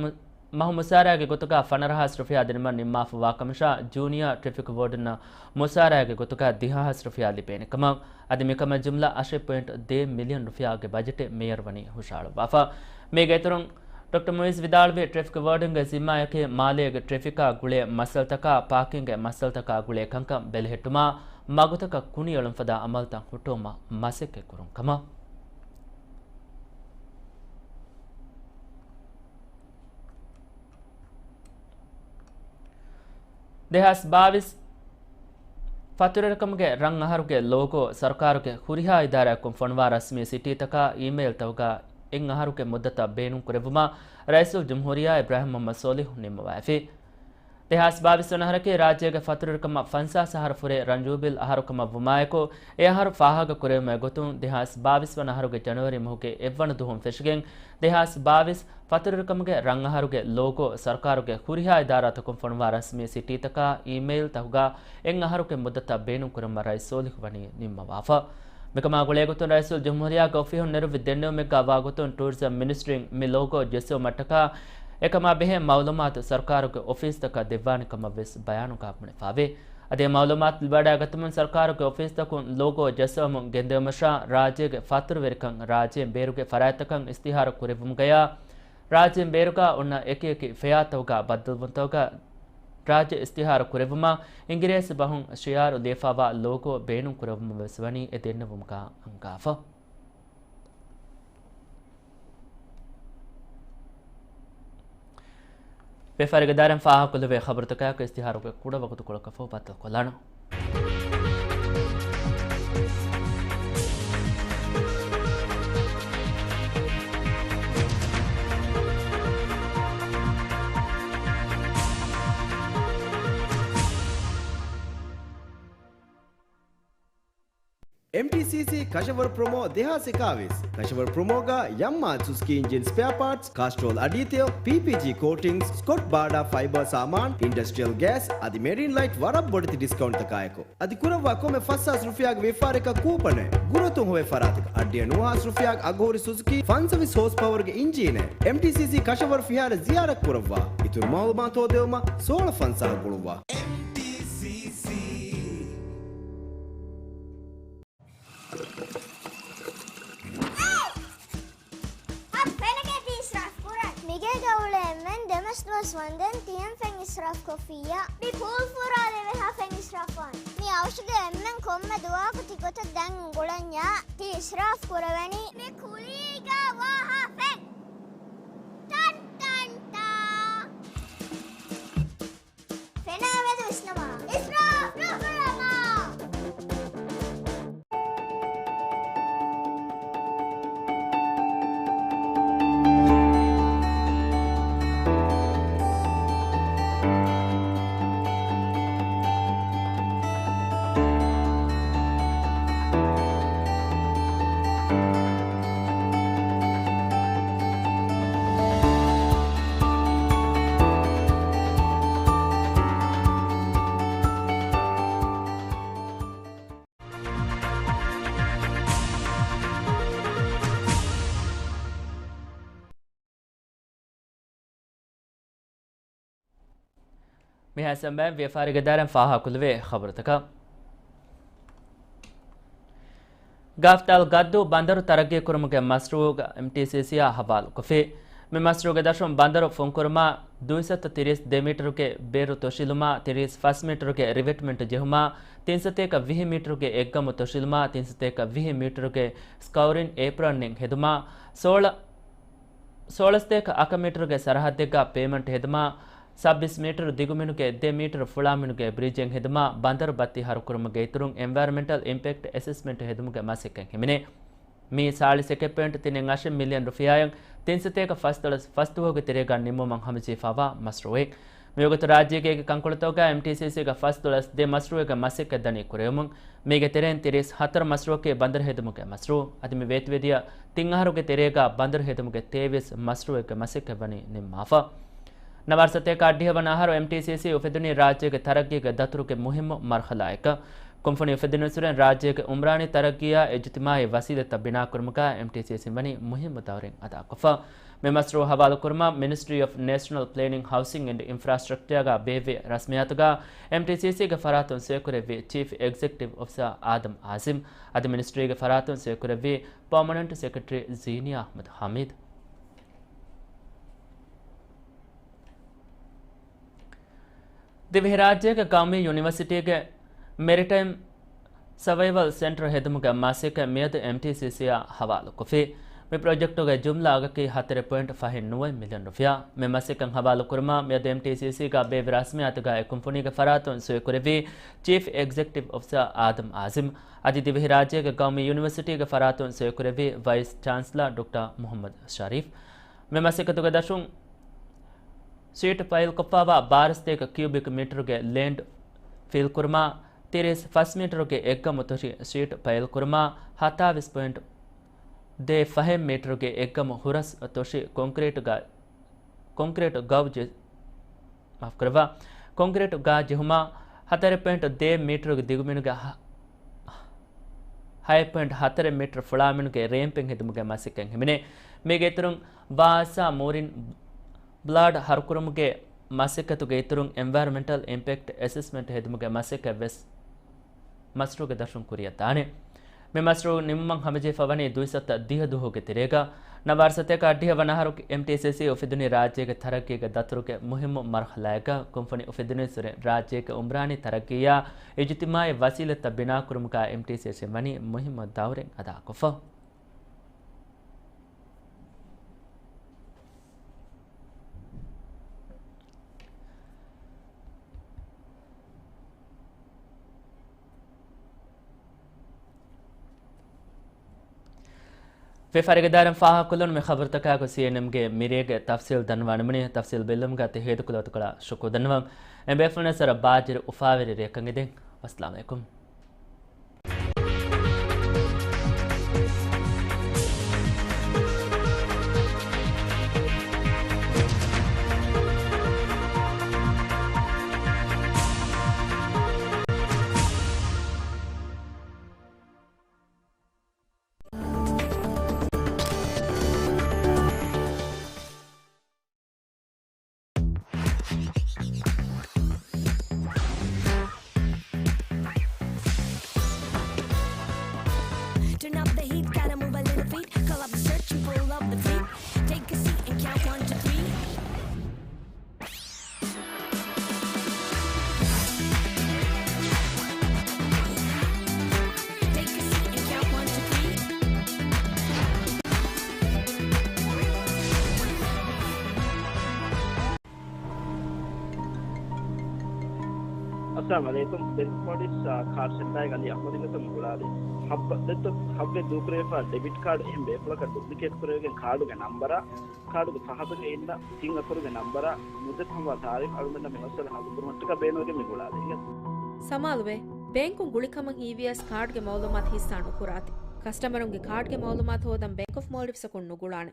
މަހު މުސާރައިގެ ގޮތުގަ ފަނަރަ ހާސް ރުފިޔާ ދިނުމަށް ނިންމާފަވާ ކަމަށާ، ޖޫނިއާ ޓްރެފިކް ވާޑަންނަށް މުސާރައިގެ ގޮތުގަ ދިހަ ހާސް ރުފިޔާ ލިބޭނެ ކަމަށް. އަދި މިކަމަށް ޖުމްލަ އަށެއް ޕޮއިންޓް ދޭއް މިލިއަން ރުފިޔާގެ ބަޖެޓެއް މޭޔަރު ވަނީ ހުށައަޅުއްވާފަ. މީގެ އިތުރުން، ޑޮކްޓަރ މުއިއްޒު ވިދާޅުވީ، ޓްރެފިކް ވާޑަންގެ ޒިންމާއަކީ މާލޭގެ ޓްރެފިކާ ގުޅޭ މައްސަލަތަކާ، ޕާކިންގެ މައްސަލަތަކާ ގުޅޭ ކަންކަން ބެލެހެއްޓުމާ، މަގުތަކަށް ކުނިއެޅުން ފަދަ އަމަލުތައް ހުއްޓުވުމަށް މަސައްކަތް ކުރުން ކަމަށް. ދެހާސް ބާވީސް ފަތުރުވެރިކަމުގެ ރަން އަހަރުގެ ލޯގޯ ސަރުކާރުގެ ހުރިހާ އިދާރާއަކުން ފޮނުވާ ރަސްމީ ސިޓީތަކާ އީމެއިލްތަކުގަ އެއް އަހަރުގެ މުއްދަތަށް ބޭނުންކުރެއްވުމަށް ރައީސުލް ޖުމްހޫރިއްޔާ އިބްރާހިމް މުހައްމަދު ސޯލިހު ނިންމަވައިފި. ދެހާސް ބާވީސް ވަނަ އަހަރަކީ ރާއްޖޭގެ ފަތުރުވެރިކަމަށް ފަންސާސް އަހަރު ފުރޭ ރަން ޖޫބިލް އަހަރު ކަމަށް ވުމާއެކު، އެ އަހަރު ފާހަގަކުރެވުމުގެ ގޮތުން ދެހާސް ބާވީސް ވަނަ އަހަރުގެ ޖަނަވަރީ މަހުގެ އެއްވަނަ ދުވަހުން ފެށިގެން، ދެހާސް ބާވީސް ފަތުރުވެރިކަމުގެ ރަން އަހަރުގެ ލޯގޯ ސަރުކާރުގެ ހުރިހާ އިދާރާތަކުން ފޮނުވާ ރަސްމީ ސިޓީތަކާ އީމެއިލް ތަކުގަ އެއް އަހަރުގެ މުއްދަތަށް ބޭނުންކުރުމަށް ރައީސް ސޯލިހު ވަނީ ނިންމަވާފަ. މިކަމާ ގުޅޭގޮތުން ރައީސުލް ޖުމްހޫރިއްޔާގެ އޮފީހުން ނެރުއްވި ދެންނެވުމެއްގަ ވާގޮތުން ޓޫރިޒަމް މިނިސްޓްރީން މި ލޯގޯ ޖެއްސެވުމަށްޓަކާ އެކަމާ ބެހޭ މައުލޫމާތު ސަރުކާރުގެ އޮފީސްތަކަށް ދެއްވާނެ ކަމަށް ވެސް ބަޔާނުގަ ބުނެފައިވޭ. އަދި އެ މައުލޫމާތު ލިބިވަޑައިގަތުމުން ސަރުކާރުގެ އޮފީސްތަކުން ލޯގޯ ޖެއްސެވުމުން ގެންދެވުމަށާ ރާއްޖޭގެ ފަތުރުވެރިކަން ރާއްޖޭން ބޭރުގެ ފަރާތްތަކަށް އިސްތިހާރު ކުރެއްވުމުގަޔާ، ރާއްޖޭން ބޭރުގަ އޮންނަ އެކި އެކި ފެޔާތަކުގަ ބައްދަލުވުންތަކުގަ ރާއްޖެ އިސްތިހާރު ކުރެއްވުމަށް އިނގިރޭސި ބަހުން ޝިއާރު ލިޔެފައިވާ ލޯގޯ ބޭނުން ކުރެއްވުމަށް ވެސް ވަނީ އެ ދެންނެވުމުގަ އަންގާފަ. ވިޔަފާރިގެ ދާއިރާއިން ފާހަގަކޮށްލެވޭ ޚަބަރުތަކާއެކު އިސްތިހާރުގެ ކުޑަ ވަގުތުކޮޅަކަށްފަހު ބައްދަލުކޮށްލާނަން. އެމްޓީސީސީ ކަށަވަރު ޕްރޮމޯ ދެހާސް އެކާވީސް. ކަށަވަރު ޕްރޮމޯގަ ޔަމްމާ ސުޒުކީ އިންޖިން ސްޕެއާ ޕާޓްސް، ކާސްޓްރޯލް އަޑީތެލް، ޕީޕީޖީ ކޯޓިންގްސް، ސްކޮޓް ބާޑާ ފައިބަރ ސާމާން، އިންޑަސްޓްރިއަލް ގޭސް އަދި މެރިން ލައިޓް ވަރަށް ބޮޑެތި ޑިސްކައުންޓްތަކާއެކު. އަދި ކުރައްވާ ކޮންމެ ފަސް ހާސް ރުފިޔާގެ ވިޔަފާރިއަކަށް ކޫޕަނެއް ގުރަތުން ހޮވޭ ފަރާތަކަށް އައްޑިހަ ނުވަ ހާސް ރުފިޔާގެ އަގުހުރި ސުޒުކީ ފަންސަވީސް ހޯސް ޕަވަރުގެ އިންޖީނެއް. އެމްޓީސީސީ ކަށަވަރު ފިހާރަ ޒިޔާރަތް ކުރައްވާ. އިތުރު މައުލޫމާތު ހޯދެވުމަށް ސޯޅަ ފަންސާހަށް ގުޅުއްވާ. އެމްޓީސީސީ. ވަންދެން ތިޔަން ފެން އިސްރާފް ކޮށްފިއްޔާ. މި ޕޫލް ފުރާލެވޭހާ ފެން އިސްރާފް ވާން. މި އަވަށުގެ އެންމެން ކޮންމެ ދުވަހަކު ތިގޮތަށް ދަން އުނގުޅަންޏާ ތި އިސްރާފް ކުރެވެނީ. މި ކުޅީގަ ވާހާ ފެން. ޓަން ޓަން ޓާ. ފެނާ މެދު ވިސްނަމާ. އިސްރާފް ނުކުރަމާ. މިހާ ސަމްބައިން ވިޔަފާރިގެ ދާއިރާއިން ފާހަގަކުރެވޭ ޚަބަރުތަކަށް. ގަފްތާލް ގައްދޫ ބަނދަރު ތަރައްގީކުރުމުގެ މަޝްރޫޢުގަ އެމްޓީސީސީއާ ހަވާލުކޮށްފި. މި މަޝްރޫޢުގެ ދަށުން ބަނދަރު ފުންކުރުމާ، ދުއިސައްތަ ތިރީސް ދެ މީޓަރުގެ ބޭރު ތޮށިލުމާ، ތިރީސް ފަސް މީޓަރުގެ ރިވެޓްމަންޓް ޖެހުމާ، ތިންސަތޭކަ ވިހި މީޓަރުގެ އެއްގަމު ތޮށިލުމާ، ތިންސަތޭކަ ވިހި މީޓަރުގެ ސްކައުރިން އޭޕްރަންއިން ހެދުމާ، ސޯޅަ ސޯޅަސްތޭކަ އަކަ މީޓަރުގެ ސަރަހައްދެއްގަ ޕޭވްމަންޓް ހެދުމާ، ސައްބީސް މީޓަރު ދިގުމިނުގެ ދެ މީޓަރު ފުޅާމިނުގެ ބްރިޖެއް ހެދުމާ، ބަނދަރު ބައްތި ހަރުކުރުމުގެ އިތުރުން އެންވަޔަރަމެންޓަލް އިމްޕެކްޓް އެސެސްމަންޓް ހެދުމުގެ މަސައްކަތް ހިމެނޭ. މިއީ ސާޅީސް އެކެއް ޕޮއިންޓް ތިނެއް އަށެއް މިލިއަން ރުފިޔާއިން ތިންސަތޭކަ ފަސްދޮޅަސް ފަސް ދުވަހުގެ ތެރޭގަ ނިންމުމަށް ހަމަޖެހިފައިވާ މަޝްރޫޢެއް. މިވަގުތު ރާއްޖޭގެ އެކި ކަންކޮޅުތަކުގަ އެމްޓީސީސީގެ ފަސްދޮޅަސް ދެ މަޝްރޫޢެއްގެ މަސައްކަތް ދަނީ ކުރެވެމުން. މީގެ ތެރެއިން ތިރީސް ހަތަރު މަޝްރޫޢަކީ ބަނދަރު ހެދުމުގެ މަޝްރޫޢު. އަދި މި ވޭތުވެދިޔަ ތިން އަހަރުގެ ތެރޭގަ ބަނދަރު ހެދުމުގެ ތޭވީސް މަޝްރޫޢެއްގެ މަސައްކަތް ވަނީ ނިންމާފަ. ނަވާރަ ސަތޭކަ އަށްޑިހަ ވަނަ އަހަރު އެމްޓީސީސީ އުފެދުނީ ރާއްޖޭގެ ތަރައްގީގެ ދަތުރުގެ މުހިއްމު މަރުހަލާއެކަށް. ކުންފުނި އުފެދުނުއްސުރެން ރާއްޖޭގެ އުމްރާނީ ތަރައްގީއާ އިޖުތިމާޢީ ވަސީލަތްތައް ބިނާކުރުމުގަ އެމްޓީސީސީ ވަނީ މުހިއްމު ދައުރެއް އަދާކޮށްފަ. މި މަޝްރޫޢު ހަވާލުކުރުމަށް މިނިސްޓްރީ އޮފް ނޭޝަނަލް ޕްލޭނިން، ހައުސިން އެންޑް އިންފްރާސްޓްރަކްޗާގަ ބޭއްވި ރަސްމިއްޔާތުގަ އެމްޓީސީސީގެ ފަރާތުން ސޮއިކުރެއްވި ޗީފް އެގްޒެކެޓިވް އޮފިސަރ އާދަމް އާޒިމް، އަދި މިނިސްޓްރީގެ ފަރާތުން ސޮއިކުރެއްވި ޕާމަނަންޓް ސެކްރެޓަރީ ޒީނިޔާ އަޙްމަދު ހަމީދު. ދިވެހިރާއްޖޭގެ ގައުމީ ޔުނިވަރސިޓީގެ މެރިޓައިމް ސަވައިވަލް ސެންޓަރ ހެދުމުގެ މަސައްކަތް މިއަދު އެމްޓީސީސީއާ ހަވާލުކޮށްފި. މި ޕްރޮޖެކްޓުގެ ޖުމްލަ އަގަކީ ހަތަރެއް ޕޮއިންޓް ފަހެއް ނުވައެއް މިލިއަން ރުފިޔާ. މި މަސައްކަތް ހަވާލުކުރުމަށް މިއަދު އެމްޓީސީސީގަ ބޭއްވި ރަސްމިއްޔާތުގައި ކުންފުނީގެ ފަރާތުން ސޮއިކުރެއްވީ ޗީފް އެގްޒެކެޓިވް އޮފިސަރ އާދަމް އާޒިމް، އަދި ދިވެހިރާއްޖޭގެ ގައުމީ ޔުނިވަރސިޓީގެ ފަރާތުން ސޮއިކުރެއްވީ ވައިސް ޗާންސަލަރ ޑޮކްޓަރ މުޙައްމަދު ޝަރީފް. މި މަސައްކަތުގެ ދަށުން ޝީޓް ފައިލްކޮށްފައިވާ ބާރަ ސަތޭކަ ކިއުބިކް މީޓަރުގެ ލޭންޑް ފިލް ކުރުމާ، ތިރީސް ފަސް މީޓަރުގެ އެއްގަމު ތޮށި ޝީޓް ފައިލް ކުރުމާ، ހަތާވީސް ޕޮއިންޓް ދޭ ފަހެއް މީޓަރުގެ އެއްގަމު ހުރަސް ތޮށި ކޮންކްރީޓް ގާ-، ކޮންކްރީޓް ގާ ޖެ-، މާފުކުރައްވާ، ކޮންކްރީޓް ގާ ޖެހުމާ، ހަތަރެއް ޕޮއިންޓް ދޭއް މީޓަރުގެ ދިގުމިނުގެ ހަ-، ހައެއް ޕޮއިންޓް ހަތަރެއް މީޓަރު ފުޅާމިނުގެ ރޭމްޕެއް ހެދުމުގެ މަސައްކަތް ހިމެނޭ. މީގެ އިތުރުން ވާސާ މޫރިން ބްލާޑް ހަރުކުރުމުގެ މަސައްކަތުގެ އިތުރުން އެންވަޔަރަމެންޓަލް އިމްޕެކްޓް އެސެސްމަންޓް ހެދުމުގެ މަސައްކަތް ވެސް މަޝްރޫޢުގެ ދަށުން ކުރިއަށް ދާނެ. މި މަޝްރޫޢު ނިމުމަށް ހަމަޖެހިފަ ވަނީ ދުއިސައްތަ ދިހަ ދުވަހުގެ ތެރޭގަ. ނަވާރަ ސަތޭކަ އަށްޑިހަ ވަނަ އަހަރު އެމްޓީސީސީ އުފެދުނީ ރާއްޖޭގެ ތަރައްގީގެ ދަތުރުގެ މުހިއްމު މަރުހަލާއެއްގަ. ކުންފުނި އުފެދުނުއްސުރެ ރާއްޖޭގެ އުމްރާނީ ތަރައްގީއާ އިޖުތިމާޢީ ވަސީލަތްތައް ބިނާކުރުމުގަ އެމްޓީސީސީ ވަނީ މުހިއްމު ދައުރެއް އަދާކޮށްފަ. ވިޔަފާރިގެ ދާއިރާއިން ފާހަގަކޮށްލުން މި ޚަބަރުތަކާއެކު ސީއެންއެމްގެ މިރޭގެ ތަފްސީލް ދަންނަވާނަމުން، ތަފްސީލް ބެއްލުމުގަ ތި ހޭދަކުލަވަތުކޮޅަށް ޝުކުރު ދަންނަވަން. އެނބޭފުޅުންނަށް ސަރަ ބާއްޖަވެރި އުފާވެރި ރެއެއްކަން އެދެން. ވައްސަލާމް އަލައިކުމް. އައްސަލާމު ޢަލައިކުމް. ބެންކް އޮފް މޯލްޑިވްސް، އާ، ކާޑް ސެންޓާގެ އަލީ އަޙްމަދުގެ ތަން މި ގުޅާލީ. ހައްވަ ދެއްތޯ ހައްވެ ދޫކުރެވިފާ ޑެބިޓް ކާޑް އެހެން ބޭފުޅަކަށް ޑުޕްލިކޭޓް ކުރެވިގެން ކާޑުގެ ނަންބަރާ، ކާޑުގެ ފަހަތުގަ އިންނަ ތިން އަކުރުގެ ނަންބަރާ ނުދެފަހުވާ ތާރީޚް އަޅުގަނޑަށް މި މައްސަލަ ހައްލުކުރުމަށްޓަކާ ބޭނުންވެގެން މި ގުޅާލީ. ސަމާލުވޭ، ބޭންކުން ގުޅިކަމަށް ހީވިޔަސް ކާޑްގެ މައުލޫމާތު ހިއްސާ ނުކުރާތި. ކަސްޓަމަރުންގެ ކާޑްގެ މައުލޫމާތު ހޯދަން ބޭންކް އޮފް މޯލްޑިވްސަކުން ނުގުޅާނެ.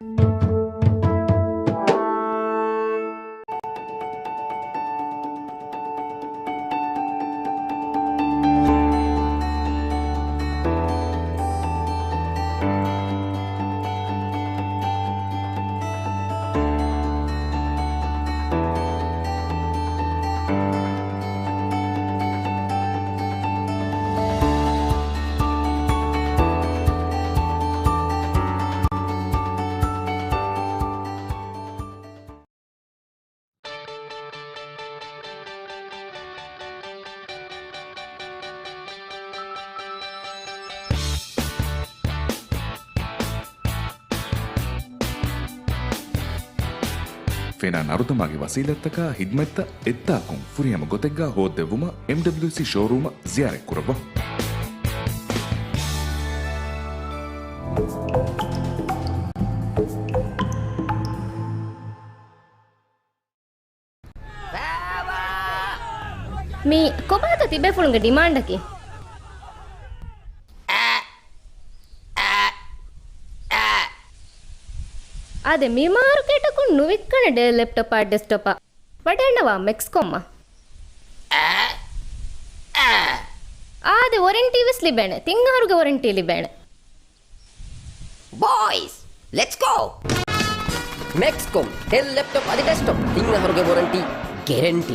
ފެނާ ނަރުދަމާގެ ވަސީލަތްތަކާ ހިދްމަތްތައް އެއްދާކުން ފުރިހަމަ ގޮތެއްގާ ހޯއްދެއްވުމަށް އެމްޑަބްލިއުސީ ޝޯރޫމަށް ޒިޔާރަތްކުރައްވާ. މީ ކޮބާތަ ތިބޭފުޅުންގެ ޑިމާންޑަކީ؟ އާދެ، މި މާރުކޭޓަކުން ނުވިއްކަނެ ޑެލް ލެޕްޓޮޕާ ޑެސްކްޓޮޕާ. ވަޑައިންނަވާ މެކްސްކޮމްއަށް. އާދެ، ވޮރެންޓީ ވެސް ލިބޭނެ. ތިން އަހަރުގެ ވޮރެންޓީ ލިބޭނެ. ބޯއިޒް، ލެޓްސް ގޯ! މެކްސްކޮމް، ޑެލް ލެޕްޓޮޕް އަދި ޑެސްކްޓޮޕް، ތިން އަހަރުގެ ވޮރަންޓީ ގެރެންޓީ.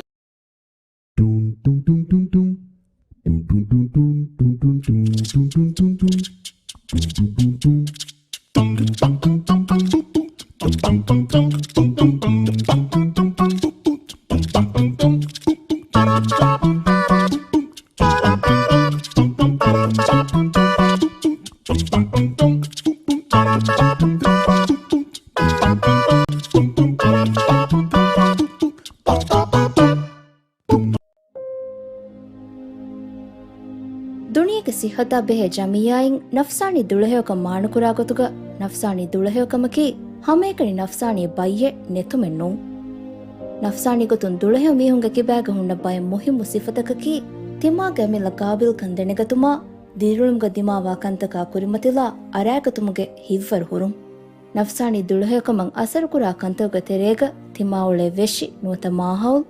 ދުނިޔޭގެ ސިއްހަތާ ބެހޭ ޖަމިއްޔާއިން ނަފްސާނީ ދުޅަހެޔޮކަން މާނަކުރާ ގޮތުގަ، ނަފްސާނީ ދުޅަހެޔޮކަމަކީ ހަމައެކަނި ނަފްސާނީ ބައްޔެއް ނެތުމެއް ނޫން. ނަފްސާނީ ގޮތުން ދުޅަހެޔޮ މީހުންގެ ކިބާގަ ހުންނަ ބައެއް މުހިއްމު ސިފަތަކަކީ، ތިމާގެ އަމިއްލަ ގާބިލްކަން ދެނެގަތުމާ، ދިރިއުޅުމުގަ ދިމާވާ ކަންތަކާ ކުރިމަތިލާ އަރާގަތުމުގެ ހިތްވަރު ހުރުން. ނަފްސާނީ ދުޅަހެޔޮކަމަށް އަސަރުކުރާ ކަންތަކުގެ ތެރޭގަ ތިމާއުޅޭ ވެށި ނުވަތަ މާހައުލް،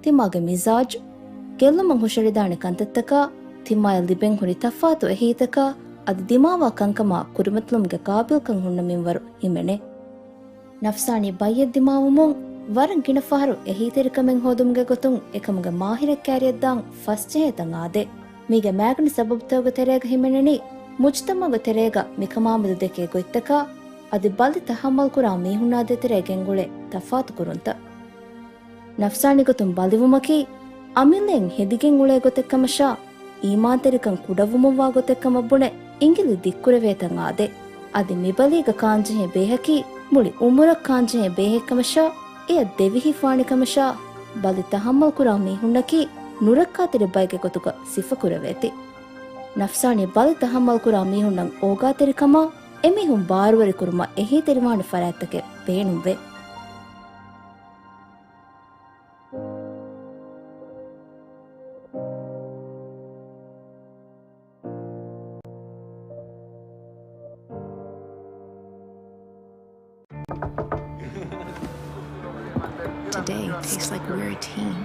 ތިމާގެ މިޒާޖު، ގެއްލުމަށް ހުށަހެޅިދާނެ ކަންތައްތަކާ، ތިމާޔަށް ލިބެން ހުރި ތަފާތު އެހީތަކާ، އަދި ދިމާވާ ކަންކަމާ ކުރިމަތިލުމުގެ ގާބިލްކަން ހުންނަ މިންވަރު ހިމެނޭ. ނަފްސާނީ ބައްޔެއް ދިމާވުމުން ވަރަށް ގިނަ ފަހަރު އެހީތެރިކަމެއް ހޯދުމުގެ ގޮތުން އެކަމުގެ މާހިރެއް ކާރިއަށްދާން ފަސްޖެހޭތަން އާދޭ. މީގެ މާގަނޑު ސަބަބުތަކުގެ ތެރޭގަ ހިމެނެނީ، މުޖުތަމަޢުގެ ތެރޭގަ މިކަމާމެދު ދެކޭ ގޮތްތަކާ، އަދި ބަލި ތަޙައްމަލްކުރާ މީހުންނާ ދޭތެރޭ ގެންގުޅޭ ތަފާތު ކުރުންތައް. ނަފްސާނީ ގޮތުން ބަލިވުމަކީ، އަމިއްލައިން ހެދިގެން އުޅޭ ގޮތެއްކަމަށާ، އީމާންތެރިކަން ކުޑަވުމުންވާ ގޮތެއްކަމަށް ބުނެ، އިނގިލި ދިއްކުރެވޭތަން އާދޭ. އަދި މިބަލީގަ ކާންޖެހޭ ބޭހަކީ، މުޅި އުމުރަށް ކާންޖެހޭ ބޭހެއްކަމަށާ، އެއަށް ދެވިހިފާނެކަމަށާ، ބަލި ތަޙައްމަލްކުރާ މީހުންނަކީ، ނުރައްކާތެރި ބައެއްގެ ގޮތުގަ ސިފަކުރެވޭތީ. ނަފްސާނީ ބަލި ތަޙައްމަލްކުރާ މީހުންނަށް އޯގާތެރިކަމާ، އެމީހުން ބާރުވެރިކުރުމަށް އެހީތެރިވާނެ ފަރާތްތަކެއް ބޭނުންވޭ. Today tastes like we're a team.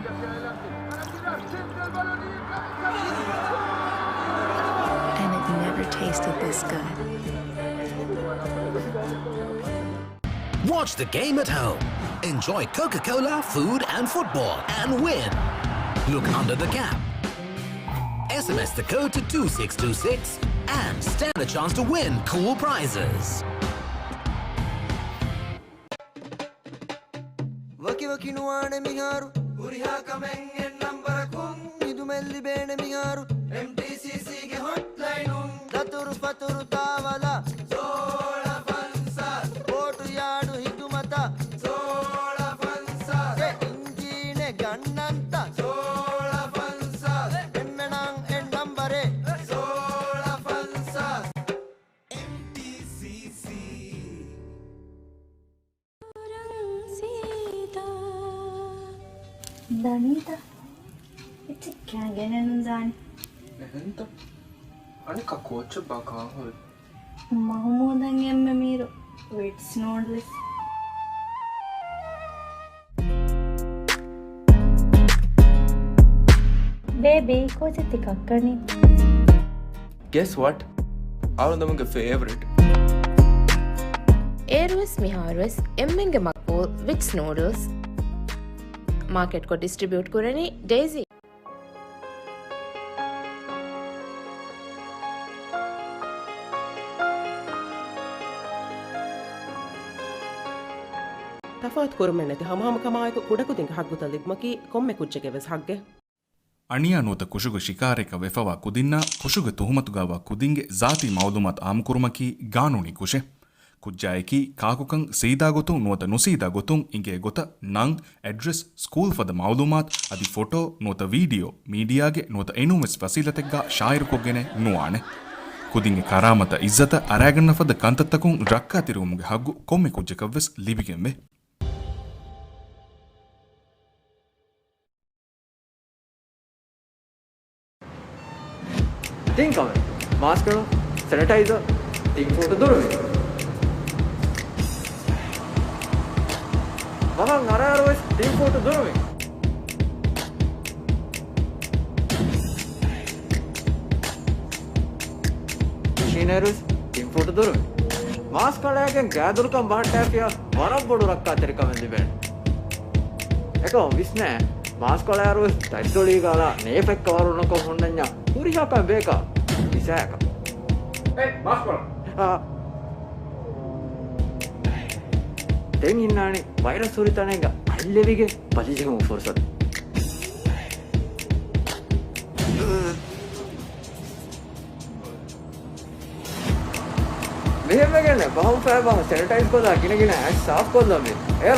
And it never tasted this good. Watch the game at home. Enjoy Coca-Cola, food and football, and win. Look under the cap. S M S the code to two six two six and stand a chance to win cool prizes. ވަކިވަކި ނުވާނެ މިހާރު. ހުރިހާ ކަމެއް އެއް ނަންބަރަކުން. މިދުމެއް ލިބޭނެ މިހާރު. އެމްޑީސީސީގެ ހޮޓްލައިނުން. ދަތުރު ފަތުރު ތާވަލަ. ސޯޅަ ފަންސާސް. ބޯޓު ޔާޑު ހިދުމަތަށް. ސޯޅަ ފަންސާސް. އެ އިންޖީނެއް ގަންނަންތަ؟ ސޯޅަ ފަންސާސް. ނީތަ؟ އެއްޗެއް ކާގެނެއް ނުދާނެ. އެހެންތަ؟ އަނެއްކާ ކޯއްޗެއްބާ ކާހޮލް؟ މަހުމޫދަށް އެންމެ މީރު ވިޓްސް ނޫޑްލްސް. ބޭބީ، ކޯޗެއް ތި ކައްކަނީ؟ Guess what? އަޅުގަނޑުމެންގެ ފޭވަރިޓް. އޭރުވެސް މިހާރުވެސް އެންމެންގެ މަޤްބޫލް ވިޓްސް ނޫޑްލްސް. މާކެޓްކޮށް ޑިސްޓްރިބިއުޓް ކުރަނީ ޑޭޒީ. ތަފާތު ކުރުމެއް ނެތި ހަމަހަމަކަމާއެކު ކުޑަކުދިންގެ ހައްގުތައް ލިބުމަކީ ކޮންމެ ކުއްޖެއްގެ ވެސް ހައްގެއް. އަނިޔާ ނުވަތަ ކުށުގެ ޝިކާރައަކަށް ވެފަވާ ކުދިންނާ ކުށުގެ ތުހުމަތުގައިވާ ކުދިންގެ ޒާތީ މައުލޫމާތު އާއްމުކުރުމަކީ ގާނޫނީ ކުށެއް. ކުއްޖާއަކީ ކާކުކަން ސީދާ ގޮތުން ނުވަތަ ނުސީދާ ގޮތުން އިނގޭ ގޮތަށް ނަން، އެޑްރެސް، ސްކޫލް ފަދަ މައުލޫމާތު އަދި ފޮޓޯ ނުވަތަ ވީޑިއޯ މީޑިއާގެ ނުވަތަ އެނޫންވެސް ފަސީލަތެއްގާ ޝާއިރުކޮށްގެނެއް ނުވާނެ. ކުދިންގެ ކަރާމަތަށް އިއްޒަތަށް އަރާގަންނަ ފަދަ ކަންތައްތަކުން ރައްކާތެރިވުމުގެ ހައްގު ކޮންމެ ކުއްޖަކަށްވެސް ލިބިގެންވޭ. ތިން ކަމެއް. މާސްކު، ސެނިޓައިޒަރ، ތިން ފޫޓު ދުރުމި. ވަހަށް އަރާއިރުވެސް ތިން ފޫޓު ދުރުމި. މެޝިނަރުސް ތިން ފޫޓު ދުރުމި. މާސް ކަޅައިގެން ގާތްދޮރުކަން ބަހައްޓާފިޔާ ވަރަށް ބޮޑު ރައްކާތެރިކަމެއް ލިބޭނެ. އެކަމަށް ވިސްނޭ، މާސް ކަޅައިގައިވެސް ތަތްދޮޅީގަ އަޅާ ނޭފަތްކަވަރުންނަކޮށް ހުންނަންޏާ ހުރިހާ ކަމެއް ބޭކާރު. މިސާލަކަށް. އޭ، މާސް ކޮޅަށް. އާ. ދެން އިންނާނީ ވައިރަސް ހުރި ތަނެއްގަ އަތްލެވިގެން ބަލިޖެހުމުގެ ފުރުސަތު. މިހެންވެގެން ބަހުން ފައިބާ ސެނިޓައިޒް ކޮށްލާ ގިނަ ގިނަ އަތް ސާފް ކޮށްލަމި. އޭރު